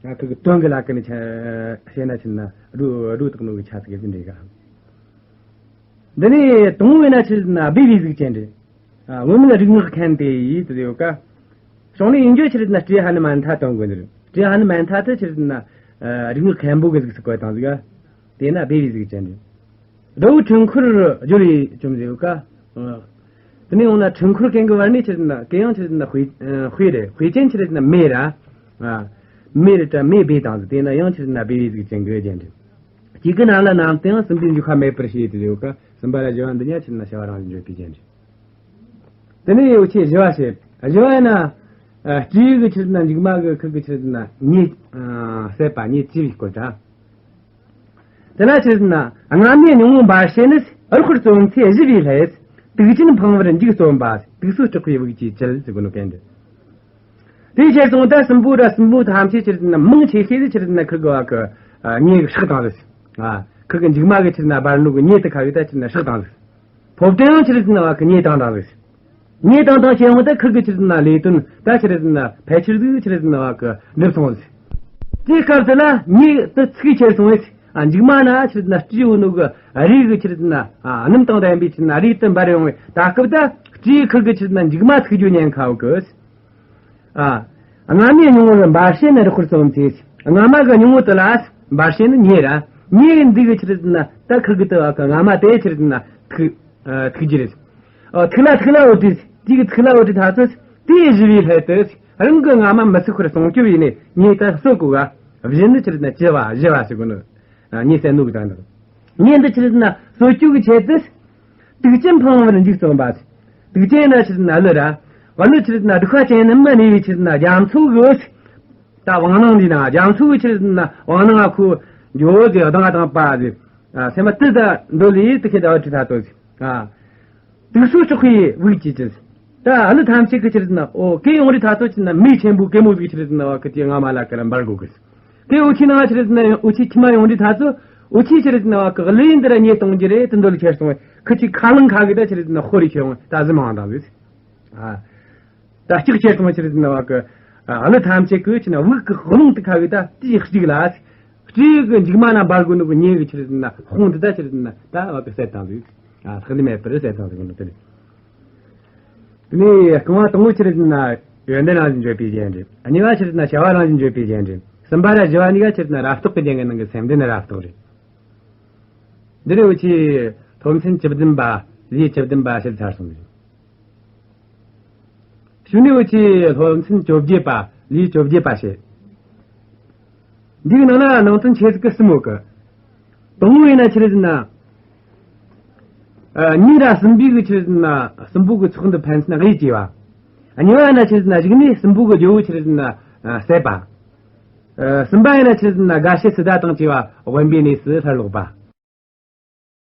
ང་ཁི་གི་དོན་གི་ལ་ཀ་ནས་ཆ་བཤད་ན་ཆི་ཟེར་ན་སྒྲོ་སྒྲོ་བཏགས་ནོ་གི་ཆ་ཟིག་གི་ཟིག་འདྲ་གི། འདི་ནས་དང་པོ་ཡིན་ན་ཆི་ཟེར་ན་སྦས་པའི་གཟུགས་ཅན་རེད། ཨ། སྔོན་མེད་རིག་སྔགས་མཁན་དེ་ཡིས་དེ་ཡོད་ཀ། བྱུང་ནས་ཡིན་རྒྱུ་ཆི་རེད་ཟེར་ན་སྤྲེའུ་ཧ་ནུ་མན་ཐ་དོན་གོ་འདིར། སྤྲེའུ་ཧ་ནུ་མན་ཐ་དེ་ཆི་རེད་ཟེར་ན། ཨ། རིག་སྔགས་མཁན་པོ་གི་གཟུགས་སུ་བཀོད་བཏང་ཟིག། ཨ། དེས་ན་སྦས་པའི་གཟུགས་ཅན་རེད། དགྲ་བོའི་འཕྲུལ་འཁོར་སྦྱོར་བའི་ཙམ་ཟེར་ཡོད་ཀ། ཨ། དེ་ནས་འོང་ན་འཕྲུལ་འཁོར་མཁན་གི་བར་ནས་ཆི་རེད་ཟེར་ན་གན་ཡང་ཆི་རེད་ཟེར་ན་དཔེ་དཔེ་རེད། དཔེ་ཅན་ཆི་རེད་ཟེར་ན་མེ་ར། ཨ། མེ་རེད་དྲ་མེ་སྦས་བཏང་ཟིག། དེས་ན་ཡང་ཆི་རེད་ཟེར་ན་སྦས་པའི་གཟུགས་ཅན་གི་རྒྱན་རེད། སྐྱེ་རྒུ་རྣམས་ལ་རྣམ་དུ་ཡང་། སྲིན་པོའི་འཇིགས་པ་མེད་པར་བྱས་ཏེ་ཡོད་ཀ། གསུམ་པ་ར་བཞི་བ་འདི་གཉིས་ཆི་ཟེར་ན་བྱ་བ་རང་བཞིན་བརྗོད་པའི་རྒྱན་རེད། དེ་ནས་འུ་ཆོས་བཞི་བ་བཤད། བཞི་བ་ཡིན་ན། ཨ། སྤྲེའུ་གི་ཆི་ཟེར་ན་མཇུག་མ་གི་ཁུ་གི་ཆི་ཟེར་ན་མྱེ། ཨ། བསད་པ་མྱེ་བྱས་པའི་སྐོར་དང་། དེ་ལ་ཆི་ཟེར་ན། སྔ་མའི་སྙིང་པོ་འབར་བྱེད་ནི། རུ་སྐོར་བཙོན་ཚེ་བཞི་པའི་ལྷས། དུག་ཅན་འཕངས་པར་འཇིག་རྩོམ་པ། དུག་སོ་དྲག་པོའི་དབུགས་ཀྱིས་བཅད་ཟེར་གོ་ནོ་གན་འདི། དེའི་ཕྱིར་སོང་ད་སྲིན་པོ་ར་སྲིན་པོ་ཐམས་ཅད་ཆི་ཟེར་ན་མང་ཆེ་ཤོས་ཆི་ཟེར་ན་ཁུ་གི་བ་གི། ཨ། མྱེ་གིས་བསྲེགས་བཏང་ཟིག། ཨ། ཁུ་གི་མཇུག་མ་གི་ཆི་ཟེར་ན་འབར་ནོ་གི་མྱེ་དེ་ཁ་གིས་ད་ཆི་ཟེར་ན་བསྲེགས་བཏང་ཟིག། ཕོ་བྲང་ཆི་ཟེར་ན་བ་གི་མྱེ་བཏང་བཏང་ཟིག། མྱེ་བཏང་བཏང་བྱས་འོང་ད་ཁུ་གི་ཆི་ཟེར་ན་ལས་དོན་ད་ཆི་ཟེར་ན་ཕལ་ཆེར་ཟིག་ཆི་ཟེར་ན་བ་གི་འགྲུབ་སོང་ཟིག། དེའི་སྐབས་དེ་ལ་མྱེ་དེ་ཚིག་ཆེར་སོང་བས། ཨ། མཇུག་མ་ན་ཆི་ཟེར་ན་སྤྲེའུ་ནོ་གི་རས་གི་ཆི་ཟེར་ན། ཨ། སྣུམ་དང་ལྡན་པའི་ཆི་ཟེར་ན་རས་དེ་འབར་ཡོང་བས། ད་སྐབས་ད་སྤྲེའུ་ཁུ་གི་ཆི་ཟེར་ན་མཇུག་མ་ཚིག་རྒྱུ་ཉེན་ཁ་བ་གི། ཨ། སྔ་མའི་སྙིང་པོ་ལ་འབར་བྱེད་ནི་རུ་སྐོར་བཙོན་ཚེ། སྔ་མ་གི་སྙིང་པོ་དེ་ལ་འབར་བྱེད་ནི་མྱེ་ར། མྱེ་འདི་གིས་ཆི་ཟེར་ན་ད་ཁུ་གི་དེ་བ་གི་སྔ་མ་དེ་ཆི་ཟེར་ན་ཐུག། ཨ། ཐུག་རྒྱུ་རེད། ཨ། ཐུག་ལ་ཐུག་ལ་འོ་དེ་དེ་གི་ཐུག་ལ་འོ་དེ་ད་ཚོ་དེ་བཞི་པའི་ལྷས་དེ་རང་གི་སྔ་མ་མི་ཚུགས་པར་སྲུང་སྐྱོབ་ཡིན་ནས་མྱེ་ད་གསོད་གོ་ག། བཞི་ནི་ཆི་ཟེར་ན་བཅུ་བ་བཞི་བ་ཟེར་གོ་ནོ། ཨ། མྱེ་བསད་ནོ་གི་དང་དང་། མྱེ་འདི་ཆི་ཟེར་ན་གསོད་རྒྱུ་གི་ཆེད་དུ། དུག་ཅན་འཕངས་པར་འཇིག་རྩོམ་པ། དུག་ཅན་ན་ཆི་ཟེར་ན་ཀླུ་ར། ཀླུ་ཆི་ཟེར་ན་གདུག་པ་ཅན་ནི་མི་གནས་པའི་ཆི་ཟེར་ན་རྒྱ་མཚོ་གི། ད་བང་ནང་འདི་ན་རྒྱ་མཚོ་གི་ཆི་ཟེར་ན་བང་ནང་ང་ཁོ་འཇོ་ཟེ་གདང་ང་དང་པ་ཟེ། ཨ། སེམས་མ་དུ་ད་འདོད་ལས་དུ་ཁེ་ད་བ་ཁྲི་ད་ཏོ་ཟེ། ཨ། དུག་སོ་དྲག་པོའི་དབུགས་ཀྱིས་བཅད། ད་ཀླུ་ཐམས་ཅད་ཀྱིས་ཆི་ཟེར་ན་འོ་གེ་ཡོང་རི་ད་ཏོ་ཆི་ཟེར་ན་མེ་ཆེན་པོ་གེ་མོ་ཟིག་ཆི་ཟེར་ན་བ་གི་དེ་སྔ་མ་ལ་ཀ་ར་འབར་གོ་གི། དེ་འུ་ཆོའི་ནང་ཆི་ཟེར་ན་འུ་ཆོའི་ཁྱིམ་མ་ཡོང་དུས་ད་ཚོ་འུ་ཆོས་ཆི་ཟེར་ན་བ་གི་གླུ་ཡི་འདི་ར་མྱེ་གཏོང་རྒྱུ་རེད་དུ་འདོད་ཁྱེར་སོང་བས། ཁུ་ཆོའི་ཁ་རླངས་ཁ་གི་ད་ཆི་ཟེར་ན་ཤོར་རེ་ཁྱེར་འོང་ད་གཟི་མང་དང་ཟིག། ཨ། ད་ལྕགས་ཁྱེར་སོང་ཆི་ཟེར་ན་བ་གི། ཨ། གླུ་ཐམས་ཅད་ཀྱི་ཆི་ཟེར་ན་དབུགས་ཀྱི་རླུང་དེ་ཁ་གི་ད་དེའི་གཅིག་ལ། སྤྲེའུ་གི་མཇུག་མ་ན་འབར་གོ་ནོ་གི་མྱེ་གི་ཆི་ཟེར་ན་དཔུང་དེ་ད་ཆི་ཟེར་ན་ད་བ་གི་བསད་བཏང་ཟིག། ཨ། ལྷག་ལུས་མེད་པར་བསད་བཏང་ཟིག་ནོ་དེ་རེད། དེ་ནས་རྐང་བ་དང་པོ་ཆི་ཟེར་ན་ཡོན་ཏན་རང་བཞིན་བརྗོད་པའི་རྒྱན་རེད། གཉིས་པ་ཆི་ཟེར་ན་བྱ་བ་རང་བཞིན་བརྗོད་པའི་རྒྱན་རེད། གསུམ་པ་ར་བཞི་བ་གཉིས་ཀ་ཆི་ཟེར་ན་རབ་རྟོག་གི་རྒྱན་གྱི་ནང་གི་སེམས་ལྡན་རབ་རྟོག་རེད། འདི་རེད། འུ་ཆོས་སློབ་ཚན་བཅུ་བདུན་པ། ལེའུ་བཅུ་བདུན་པ་བཤད་ཚར་སོང་རེད། གཞུག་ནས་འུ་ཆོས་སློབ་ཚན་བཅོ་བརྒྱད་པ། ལེའུ་བཅོ་བརྒྱད་པ་བཤད། འདིའི་ནང་ན་ནང་དོན་ཆེ་ཟིག་གི་གསུམ་ཡོད་གི། དང་པོ་ཡིན་ན་ཆི་རེད་ཟེར་ན། ཨ། གཉིས་ར་སྲིན་པོ་གི་ཆི་རེད་ཟེར་ན་སྲིན་པོ་གི་ཚོགས་འདུ་ཕན་ཚུན་དབྱེ་བྱས་པ། གཉིས་པ་ཡིན་ན་ཆི་རེད་ཟེར་ན་གཞུག་ནས་སྲིན་པོ་གི་རྒྱལ་པོ་ཆི་རེད་ཟེར་ན་ཨ་བསད་པ། ཨ། གསུམ་པ་ཡིན་ན་ཆི་རེད་ཟེར་ན་དགའ་བྱེད་སི་ཏཱ་དང་བཅས་པ་དབེན་པའི་གནས་སུ་སླར་ལོག་པ།